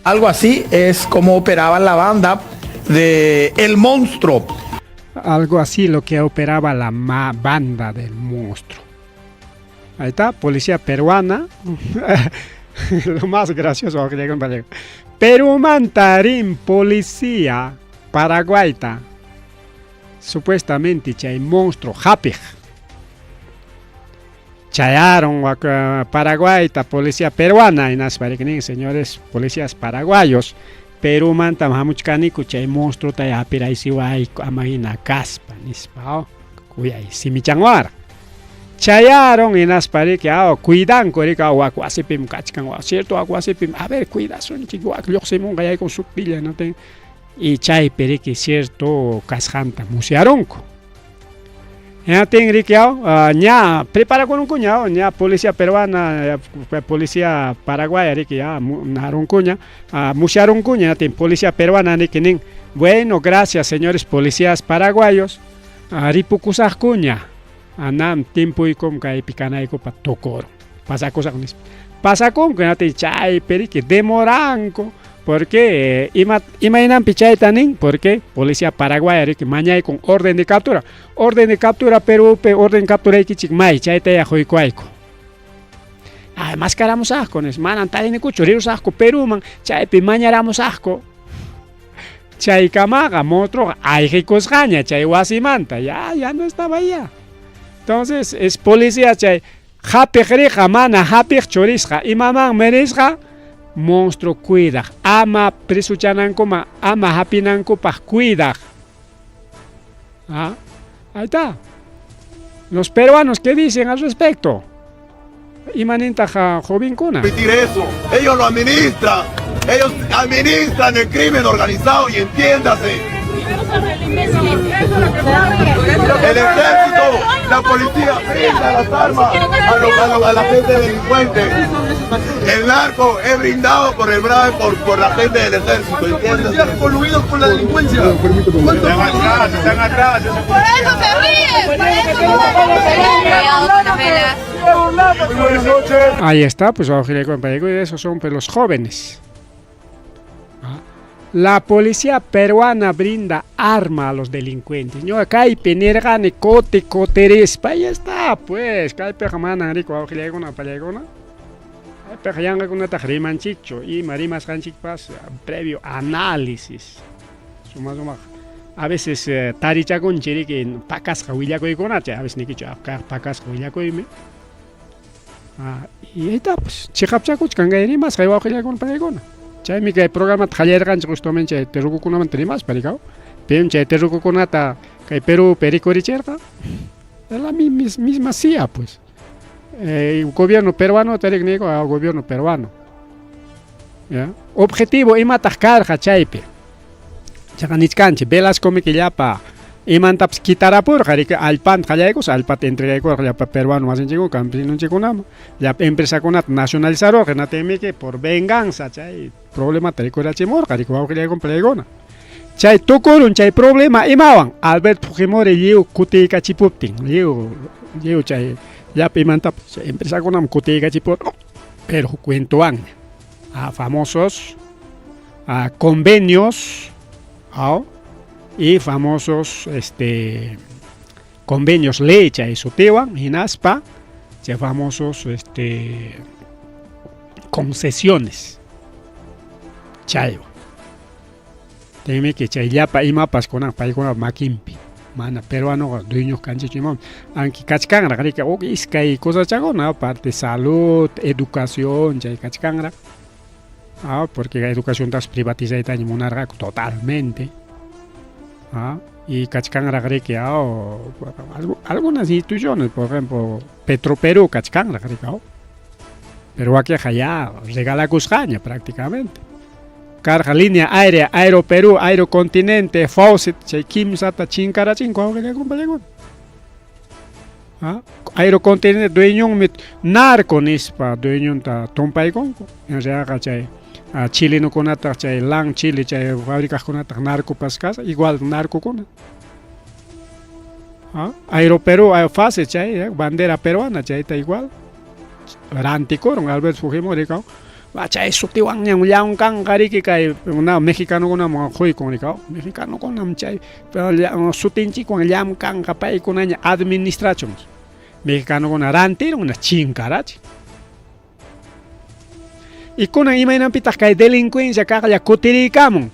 Algo así es como operaba la banda de El Monstruo. Algo así lo que operaba la banda del monstruo. Ahí está, policía peruana. Lo más gracioso que llegó en Vallejo. Perú mantarín, policía paraguayta. Supuestamente chay monstruo hapij. Chayaron a Paraguayta, policía peruana, y nas parece, señores policías paraguayos. Perú manta hamuchkaniku chay monstruo ta apiraisiway amahina kaspa nispa, kuyay simichanwara. Chayaron y nas parece, cuidanco, rica, wakwasipim kachkan, cierto, wakwasipim, a ver, cuidasun, chico, lluqsimunqa yaykun sutilla, no ten. Y chay perique cierto kasjanta musiaronco. Ya ten riqueao, ña prepara con un cuñado, ña policía peruana, policía paraguaya, riqueao, naruncuña, musiaruncuña, ten policía peruana, riquenin. Bueno, gracias, señores policías paraguayos, ripukusajcuña, anam tiempo y com kai picanaico pa tocoro. Pasa cosa con eso. Pasa con que te chay perique demoranco. Porque imaginan pichay tanin, porque policía paraguaya que mañay con orden de captura. Orden de captura, Perú, orden de captura y kichik may, chay te ajoicuaico. Ay, mascaramos asco, nes manan tarin cucho, rirus asco, Perú man, chay pi mañaramos asco. Chay kamaga, monstruo, ay jicosgaña, chay wasimanta, ya no estaba ya. Entonces, es policía chay, japej rija, mana, japej chorisja, y mamán merisja. Monstruo cuida, ama presuchanankuma, ama hapinankupaj cuida. Ah, ahí está. Los peruanos, ¿qué dicen al respecto? Imaninta jovincuna. Permitir eso. Ellos lo administran. Ellos administran el crimen organizado y entiéndase. El ejército, la policía brinda las armas a la gente delincuente. El narco es brindado por el BRAE, por la gente del ejército. ¿Entiendes? Coludidos con la delincuencia. Están atrás, están atrás. Por eso se ríen, por eso no. Muy buenas noches. Ahí está, pues esos son pues, los jóvenes. La policía peruana brinda arma a los delincuentes. No, kaypi nirqani kuti kutirispa. Ahí está, pues. Kaypiqa manan riku wawqillaykuna pallaykuna. Kaypiqa yanqakunataq rimanchikchu. Ima rimasqanchikpas previo análisis. Suma sumaq. A veces tarichakunchik riki pakasqa willakuykunacha. A veces nikichu kaq pakasqa willakuymi. Y ahí está, pues, chiqapchakuchkan kay rimasqay wawqillaykuna pallaykuna. Chaymi kay programata qallarqanchik justamente chay terrukukunamanta rimaspa rikaw. Pero chay terrukukunata kay Perú rikurichirqa. Es la misma CIA, pues. El gobierno peruano, tarik nigo al gobierno peruano. ¿Ya? Objetivo imataq karqa chaypi. Chaqa nichkanchik Velasco llapa imantapas kitarapurqa riki allpanta qallaykus allpata entregaykurqa llapa peruano masinchikuna campesinonchikkunaman llapa empresakunata nacionalizarurqa hinaptinmiki por venganza chay problemata rikurachimurqa riki wawqillaykuna palaykuna. Chay tukurun chay problema imawan Alberto Fujimori lliw kutiykachipuptin lliw lliw chay llapa imantapas chay empresakunaman kutiykachipurqa pero cuentowanña a famosos a convenios y famosos convenios ley chay sutiwan hinaspa chay famosos concesiones chaywan. Tenme que chay llapa imapas kunan paykuna makinpi mana peruano dueño kanchik imam aunque kachkanraq riki huk iskay cosachakuna parte salud, educación chay kachkanraq. Porque la educación tas privatizaytaña munarqaku totalmente. Y kachkanraq riki algunas instituciones, por ejemplo, Petroperú kachkanraq riki, pero wakiqa ya regalakusqaña prácticamente. Karqa línea aérea, Aeroperú, Aerocontinente, Faucet, chay kimsata chinkarachinku wawqillaykuna. Aerocontinente dueñonmi narco nispa dueñonta tumpaykunku. En realidad chay chilenokunataq chay LAN Chile chay fabricaqkunataq narcopas kasqa, igual narcokuna. Aeroperú, Faucet chay bandera peruana chayta igual. Rantikurun Alberto Fujimori chay sutiwanñam llamkanqa riki kay na mexicanokunaman quykun rikaw. Mexicanokunam chay sutinchikwan llamkanqa paykunaña administrachun. Mexicanokuna rantirun chinkarachin. Y kunan imaynanpitaq kay delincuencia kaqlla kutiriykamun.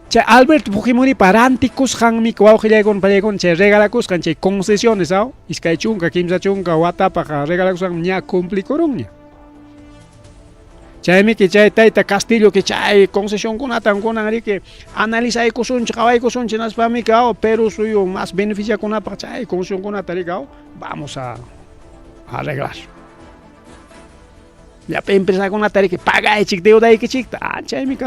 Chay Alberto Fujimoripa rantikusqanmi wawqillaykuna pallaykuna chay regalakusqan chay concesiones 20 30 watapaq regalakusqan ña cumplikurunña. Chaymi que chay tayta Castillo que chay concesionkunata kunan riki analizaykusunchik qhawaykusunchik hinaspami que Perú suyu más beneficiakunapaq chay concesionkunata riki vamos a arreglar. Llapa empresakunata riki pagaychik deudaykichikta. Chaymi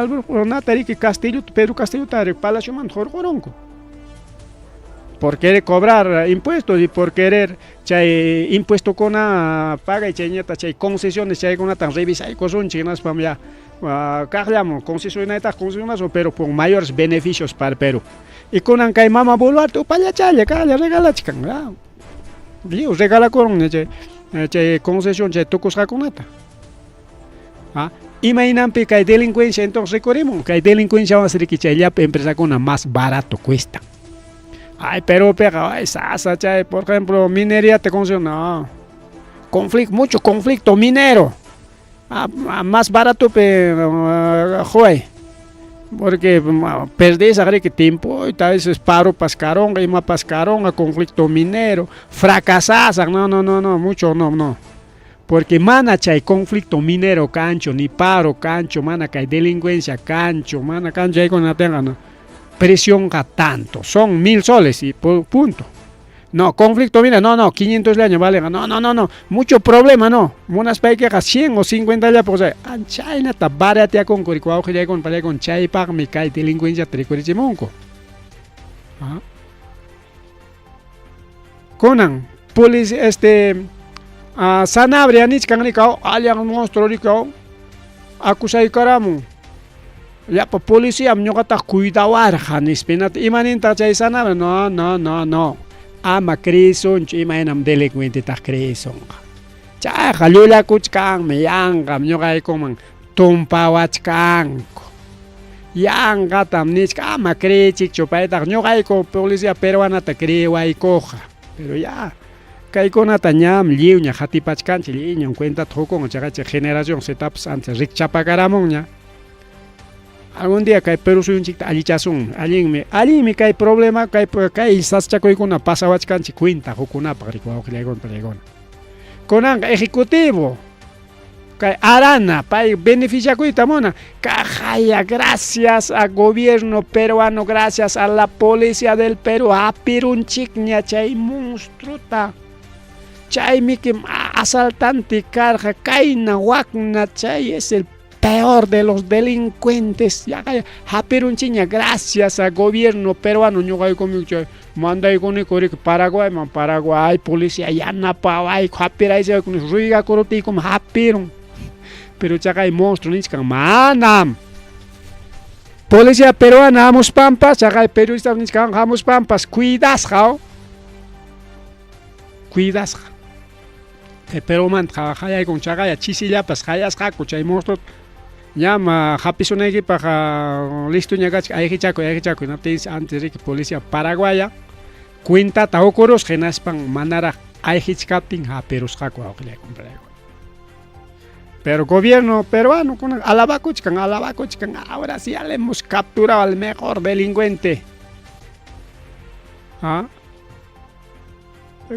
nata riki Castillo, Pedro Castillo riki palaciomanta hurqurunku. Por querer cobrar impuestos y por querer chay impuestokuna pagay chayñata chay concesiones chaykunata revisaykusunchik hinaspam ya kaqllamun concesionaytaq concesionasun pero con mayores beneficios para Perú. Y kunan kay mama Boluarte upallachalla kaqlla regalachkan. Lliw regalakurun chay chay concesión chay tukusqakunata. Imaynanpi kay delincuencia entonces rikurimun kay delincuencia riki chay llapa empresakuna más barato cuesta. Ay, pero pega, ay, sasa, chay, por ejemplo, minería te concesiona, no. Conflicto, mucho conflicto minero. Más barato pe joy. Porque perdés que tiempo y tal vez paro pascaronga y más pascaronga, conflicto minero, fracasás, no, no, no, no, mucho no, no. Porque mana chay conflicto minero cancho, ni paro cancho, mana kay delincuencia cancho, mana cancho ahí con la tenga, no. Presión tanto, son 1000 soles y punto. No, conflicto, mira, no, no, 500 años, vale, no, no, no, no, mucho problema, no. Unas que 100 o 50 ya, pues, anchayna ta baratea con coricuao, ya con palea con chay pag mi kai delincuencia tricorichimonco. Conan, policía, Sanabria, nichkan rikao, allan monstruo rikao, acusay karamu. Llapa policía ñuqataq cuidawarqa nispa imaninta chay Sanabria, no, no, no, no. Ama creesunchu imaynam delincuentetaq creesunqa. Chayqa llullakuchkanmi, yanqam ñuqaykuman tumpawachkanku. Yanqatam nichka, ama creechikchu paytaqa, ñuqayku policía peruanata creewaykuqa. Pero ya, kaykunata ñam lliwña qatipachkanchik, lliwñam cuentata qukunqa, chayqa chay generación Ztapas antes rikchapakaramunña. Algún día kay Perú suyunchikta allichasunmi, allinmi, allinmi kay problema, kay, kay sasachakuykuna pasawachkanchik cuenta qukunapaq riki wawqillaykuna panillaykuna. Kunanqa ejecutivo kay Arana pay beneficiakuyta munan, kaqaya gracias a gobierno peruano, gracias a la policía del Perú hapirunchikña chay monstruota. Chaymi asaltante karqa kayna wakna chay es el peor de los delincuentes yaqaya hapirunchikña gracias a gobierno peruano ñuqayku chay mandaykuniku riki Paraguayman Paraguay policía yanapawayku hapiraysayku ruigakuruptiykum hapirun pero chaqay monstruo nichkan manam policía peruana hamuspampas chaqay periodista nichkan hamuspampas cuidasqa cuidasqa Kay Perumanta qayaykun chaqaya chisillapas qayasqaku chay monstruota ñam hapisunaykipaq listoña kachkan ayqichakuy ayqichakuy hinaptinsi antes riki policía paraguaya cuentata hukurusqa hinaspan manaraq ayqichkaptin hapirusqaku wawqillay compañerakuna. Pero gobierno peruano kunan alabakuchkan alabakuchkan ahora sí ya le hemos capturado al mejor delincuente. ¿Ah?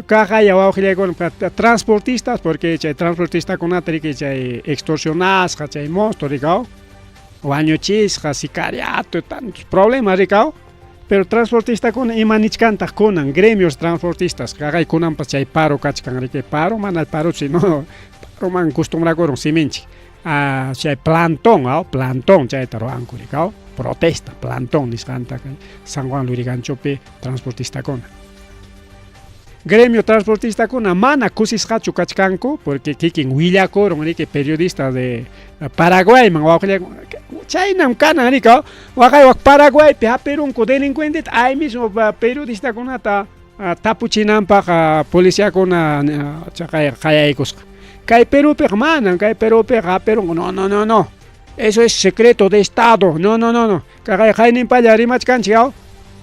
Kaqaya wawqillaykuna transportistas porque chay transportistakunata riki chay extorsionasqa chay monstruo rikaw wañuchisqa sicariato tantos problemas rikaw pero transportistakuna ima nichkantaq kunan gremios transportistas kaqay kunanpas chay paro kachkan riki paro mana paro sino paroman costumbrakurun siminchik ah, chay plantón aw plantón chayta ruwanku rikaw protesta plantón nisqanta San Juan Luriganchopi transportistakuna Gremio transportistakuna mana kusisqachu kachkanku porque kikin willakurun riki periodista de Paraguayman wawqillay chaynam kanan riki waqay wak Paraguaypi hapirunku delincuenteta ahí mismo periodistakunata tapuchinanpaq policiakuna chaqay qayaykusqa kay Perúpiqa manam kay Perúpiqa hapirunku no no no no eso es secreto de estado no no no no kaqay qayninpalla rimachkanchik aw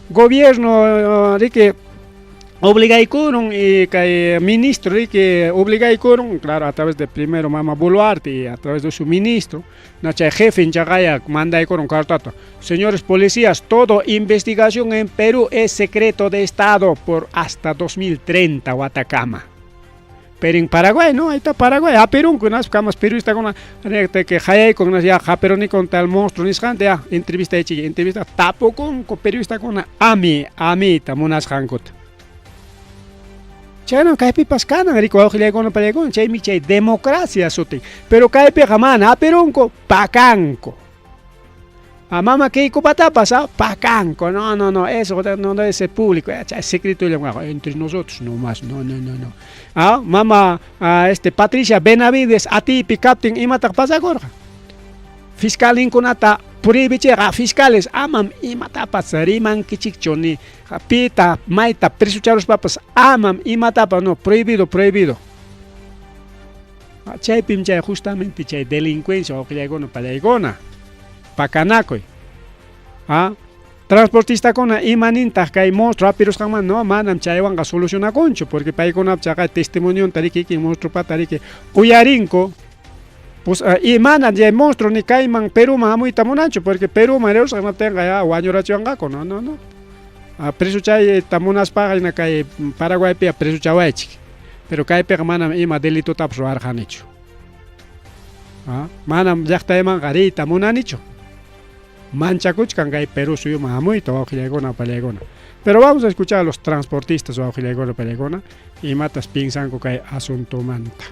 gobierno riki obligaykurun y kay ministro riki obligaykurun claro a través de primero mama Boluarte y a través de su ministro no chay jefe chaqaya mandaykurun cartata señores policías todo investigación en Perú es secreto de estado por hasta 2030 watakama pero en Paraguay no ahí está Paraguay hapirunku hinaspa kamas periodistakuna que qayaykun ya hapiruni tal monstruo nisqanta ya entrevista ichik entrevista tapukunku periodistakuna ami amiyta munasqankuta chaynam kaypipas kanan riki wawqillaykuna pallaykuna chaymi chay democracia sutin pero kaypiqa mana hapirunku pakanku a mama Keikopatapas pakanku no no no eso no debe ser público chay secretollam entre nosotros nomás no no no no ah mama este Patricia Benavides atiypi kaptin imataq pasakurqa fiscalinkunata prohibichirqa fiscales amam imatapas rimankichikchu ni pita mayta presucharuspapas amam imatapas no prohibido prohibido chaypim chay justamente chay delincuencia wawqillaykuna pallaykuna pakanakuy ah transportistakuna ima nintaq kay monstruo hapirusqanmanta no manam chaywanqa solucionakunchu porque paykunap chaqay testimonionta riki kikin monstruopata riki uyarinku pues y mana chay monstruo ni kayman Perúman hamuyta munanchu porque Perúman rirusqa hinaptinqa ya wañurachiwanqaku no no no presuchayta munaspaqa hina kay Paraguaypiqa presuchawaychik pero kaypiqa manam ima delitotapas ruwarqanichu manam llaqtaymanqa riyta munanichu manchakuchkan kay Perú suyuman hamuyta wawqillaykuna pallaykuna pero vamos a escuchar a los transportistas wawqillaykuna pallaykuna imatas piensanku kay asuntomanta.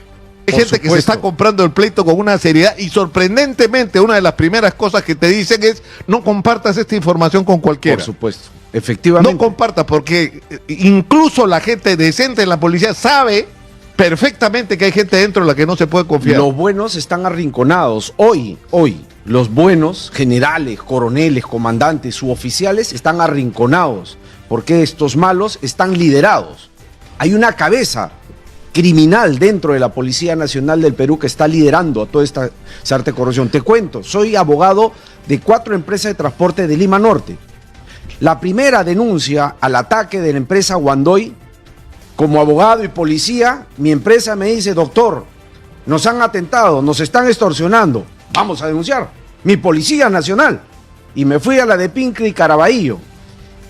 Hay gente que se está comprando el pleito con una seriedad y sorprendentemente una de las primeras cosas que te dicen es no compartas esta información con cualquiera. Por supuesto, efectivamente. No compartas porque incluso la gente decente en la policía sabe perfectamente que hay gente dentro en la que no se puede confiar. Los buenos están arrinconados. Hoy, los buenos generales, coroneles, comandantes, suboficiales están arrinconados porque estos malos están liderados. Hay una cabeza. criminal dentro de la Policía Nacional del Perú que está liderando a toda esta arte de corrupción. Te cuento, soy abogado de cuatro empresas de transporte de Lima Norte. La primera denuncia al ataque de la empresa Huandoy, como abogado y policía, mi empresa me dice, doctor, nos han atentado, nos están extorsionando, vamos a denunciar. Mi policía nacional. Y me fui a la de Pincri y Caraballo.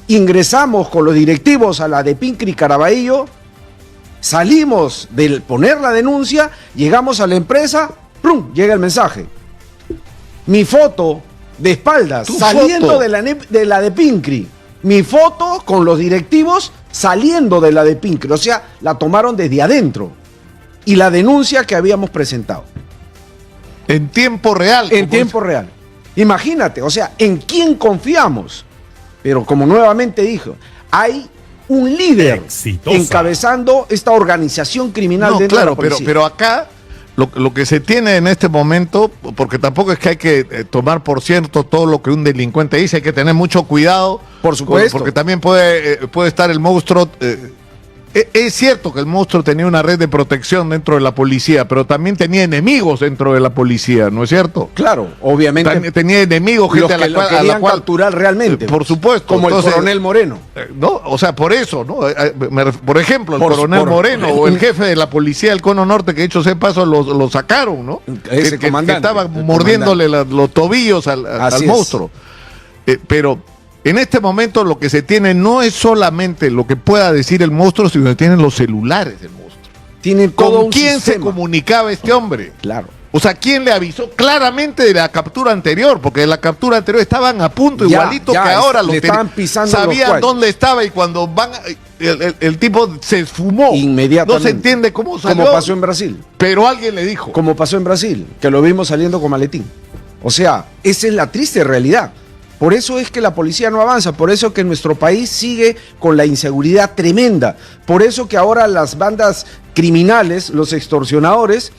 Ingresamos con los directivos a la de Pincri y Caraballo, salimos del poner la denuncia, llegamos a la empresa, ¡plum! Llega el mensaje. Mi foto de espaldas, saliendo de la, de la de Pincri. Mi foto con los directivos saliendo de la de Pincri. O sea, la tomaron desde adentro. Y la denuncia que habíamos presentado. En tiempo real. En tiempo real. Imagínate, o sea, ¿en quién confiamos? Pero como nuevamente dijo, hay un líder encabezando esta organización criminal no, dentro claro, de la policía. Pero, pero acá lo, que se tiene en este momento, porque tampoco es que hay que eh, tomar por cierto todo lo que un delincuente dice, hay que tener mucho cuidado. Por supuesto. Porque también puede, eh, puede estar el monstruo. Eh, es cierto que el monstruo tenía una red de protección dentro de la policía, pero también tenía enemigos dentro de la policía, ¿no es cierto? Claro, obviamente. También tenía enemigos, gente a la, cual, a la cual capturar realmente. Por supuesto. Como el coronel Moreno. No, o sea, por eso, ¿no? Por ejemplo, el coronel Moreno o el jefe de la policía del Cono Norte, que de hecho sea paso, lo, sacaron, ¿no? Ese que, comandante. Que estaba mordiéndole los tobillos al, al monstruo. Pero en este momento lo que se tiene no es solamente lo que pueda decir el monstruo, sino que tienen los celulares del monstruo. Tienen todo ¿Con un quién sistema. se comunicaba este hombre? Claro. O sea, ¿quién le avisó claramente de la captura anterior? Porque de la captura anterior estaban a punto, Ya, igualito ya, que ahora. le estaban pisando los Sabían cuellos. dónde estaba y cuando van... El, el tipo se esfumó. Inmediatamente. No se entiende cómo salió. Como pasó en Brasil. Pero alguien le dijo. Como pasó en Brasil, que lo vimos saliendo con maletín. O sea, esa es la triste realidad. Por eso es que la policía no avanza, por eso que nuestro país sigue con la inseguridad tremenda, por eso que ahora las bandas criminales, los extorsionadores,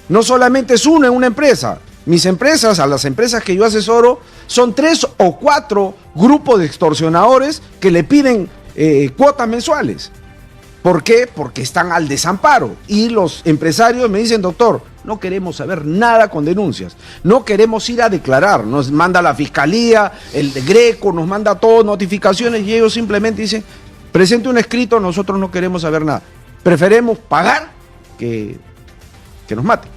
no solamente es uno en una empresa. Mis empresas, a las empresas que yo asesoro, son 3 o 4 grupos de extorsionadores que le piden cuotas mensuales. ¿Por qué? Porque están al desamparo. Y los empresarios me dicen, doctor, no queremos saber nada con denuncias. No queremos ir a declarar. Nos manda la fiscalía, el Greco, nos manda todo, notificaciones, y ellos simplemente dicen, presente un escrito, nosotros no queremos saber nada. Preferemos pagar que, que nos maten.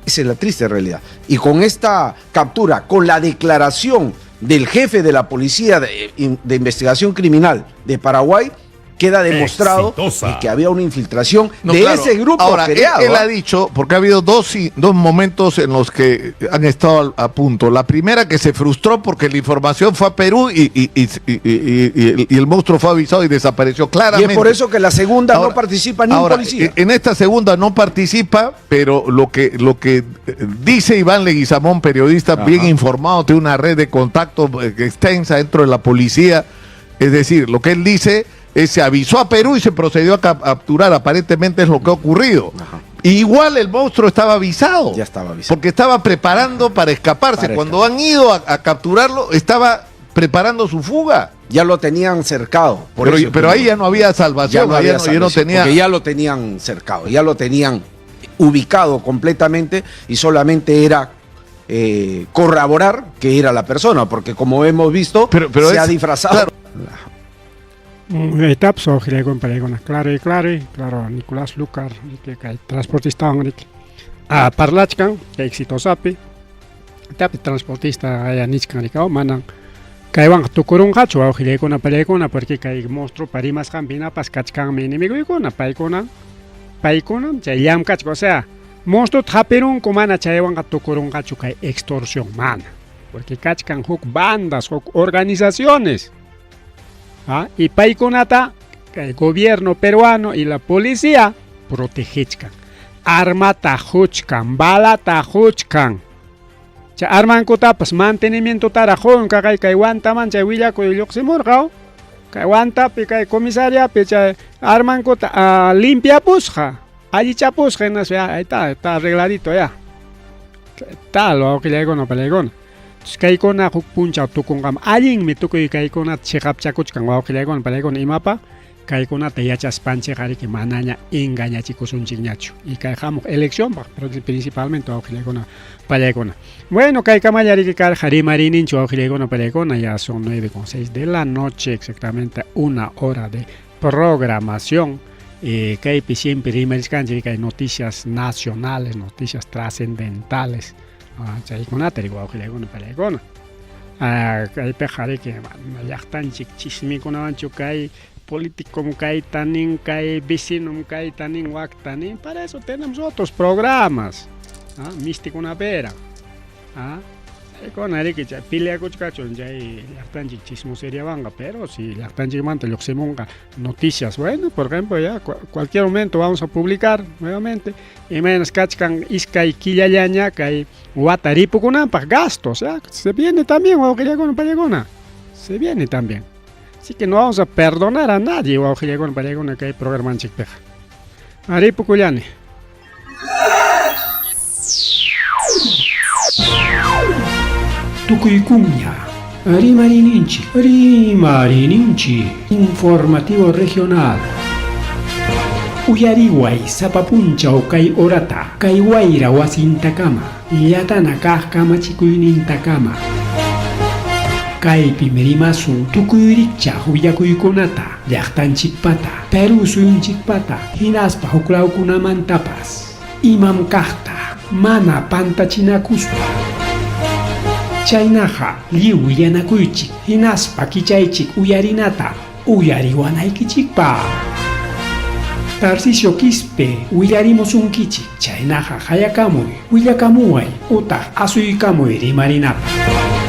Esa es la triste realidad. Y con esta captura, con la declaración del jefe de la policía de, de investigación criminal de Paraguay, queda demostrado que había una infiltración No, de claro. ese grupo Ahora, creado. Él, él ¿ah? ha dicho, porque ha habido dos, dos momentos en los que han estado a, punto. La primera que se frustró porque la información fue a Perú y, y, y, y el monstruo fue avisado y desapareció claramente. Y es por eso que la segunda Ahora, no participa ni un ahora, policía. En esta segunda no participa, pero lo que, lo que dice Iván Leguizamón, periodista Ajá. bien informado, tiene una red de contacto extensa dentro de la policía. Es decir, lo que él dice es se avisó a Perú y se procedió a capturar. Aparentemente es lo que ha ocurrido. Ajá. Igual el monstruo estaba avisado. Ya estaba avisado. Porque estaba preparando para escaparse. Para Cuando han ido a, a capturarlo, estaba preparando su fuga. Ya lo tenían cercado. Por pero eso pero ahí ya no había salvación. ya no ahí había ya no, ya no salvación, tenía. Porque ya lo tenían cercado, ya lo tenían ubicado completamente y solamente era eh, corroborar que era la persona, porque como hemos visto, Pero- pero se es- ha disfrazado. claro. Etapso paykuna claro y claro, claro Nicolás Lucar kay transportistawan riki ah, parlachkan kay exitosapi tapi transportista aya nichkan riki oh, manan kaywanqa tukurunqachu wawqillaykuna pallaykuna porque kay monstruo rimasqanpi hinapas kachkanmi enemigoykuna paykuna paykunam chay llamkachka o sea monstruota hapirunku mana chaywanqa tukurunqachu kay extorsión mana porque kachkan huk bandas huk organizaciones. ¿Ah? Y paykunata el gobierno peruano y la policía protegechkan. Armata huchkan, balata huchkan. Chay armankutapas mantenimiento tara qunka kay kay Huantaman chay willakuy lluqsimurqa. Kay Huantapi kay comisariapi chay armankuta uh, limpiapusqa, allichapusqa hinaspa ahí está, está arregladito ya. Tal wawqillaykuna pallaykuna. Kaykuna huk punchaw tukunqam allinmi tukuy kaykuna chiqapchakuchkan wawqillaykuna pallaykuna imapa Kaykunata yachaspanchikqariki manaña engañachikusunchikñachu. Y kay hamuq eleccionpaq, principalmente wawqillaykuna pallaykuna. Bueno, kaykamalla riki karqa rimariyninchik wawqillaykuna pallaykuna, ya son 9:06 de la noche, exactamente una hora de programación. Kaypi siempre rimarichkanchik kay noticias nacionales, noticias trascendentales. Chaykunata riki wawqillaykuna pallaykuna. Kaypiqa riki llaqtanchik chismikunawanchu kay políticom kayta nin, kay vecinom kayta nin, wakta nin. Para eso tenemos otros programas. Mistikunapera. Chaykuna riki chay peleakuchkachun chay llaqtanchik chismoseriawanqa, pero si llaqtanchikmanta lluqsimunqa noticias, bueno, por ejemplo, ya cualquier momento vamos a publicar nuevamente imaynas kachkan iskay killallaña kay wata ripukunanpaq gastos, ya se viene también wawqillakuna payakuna, se viene también. Así que no vamos a perdonar a nadie wawqillakuna payakuna kay programanchikpiqa. Ripukullani. Tukuykunña Rimarininchik, Rimarininchik, Informativo Regional. Uyariway sapa punchaw kay horata, kay wayra wasintakama, llatana kaq kamachikuynintakama. Kaypim rimasun tukuy rikchaq willakuykunata, llaqtanchikpata, Perú suyunchikpata, hinaspa huklawkunamantapas. Imam kaqta, mana pantachinakuspa. Chaynaqa lliw willanakuychik, hinaspa kichaychik uyarinata, uyariwanaykichikpaq. Tarcisio Quispe willarimusunkichik, chaynaqa qayakamuy, willakamuway, utaq asuykamuy rimarinapaq.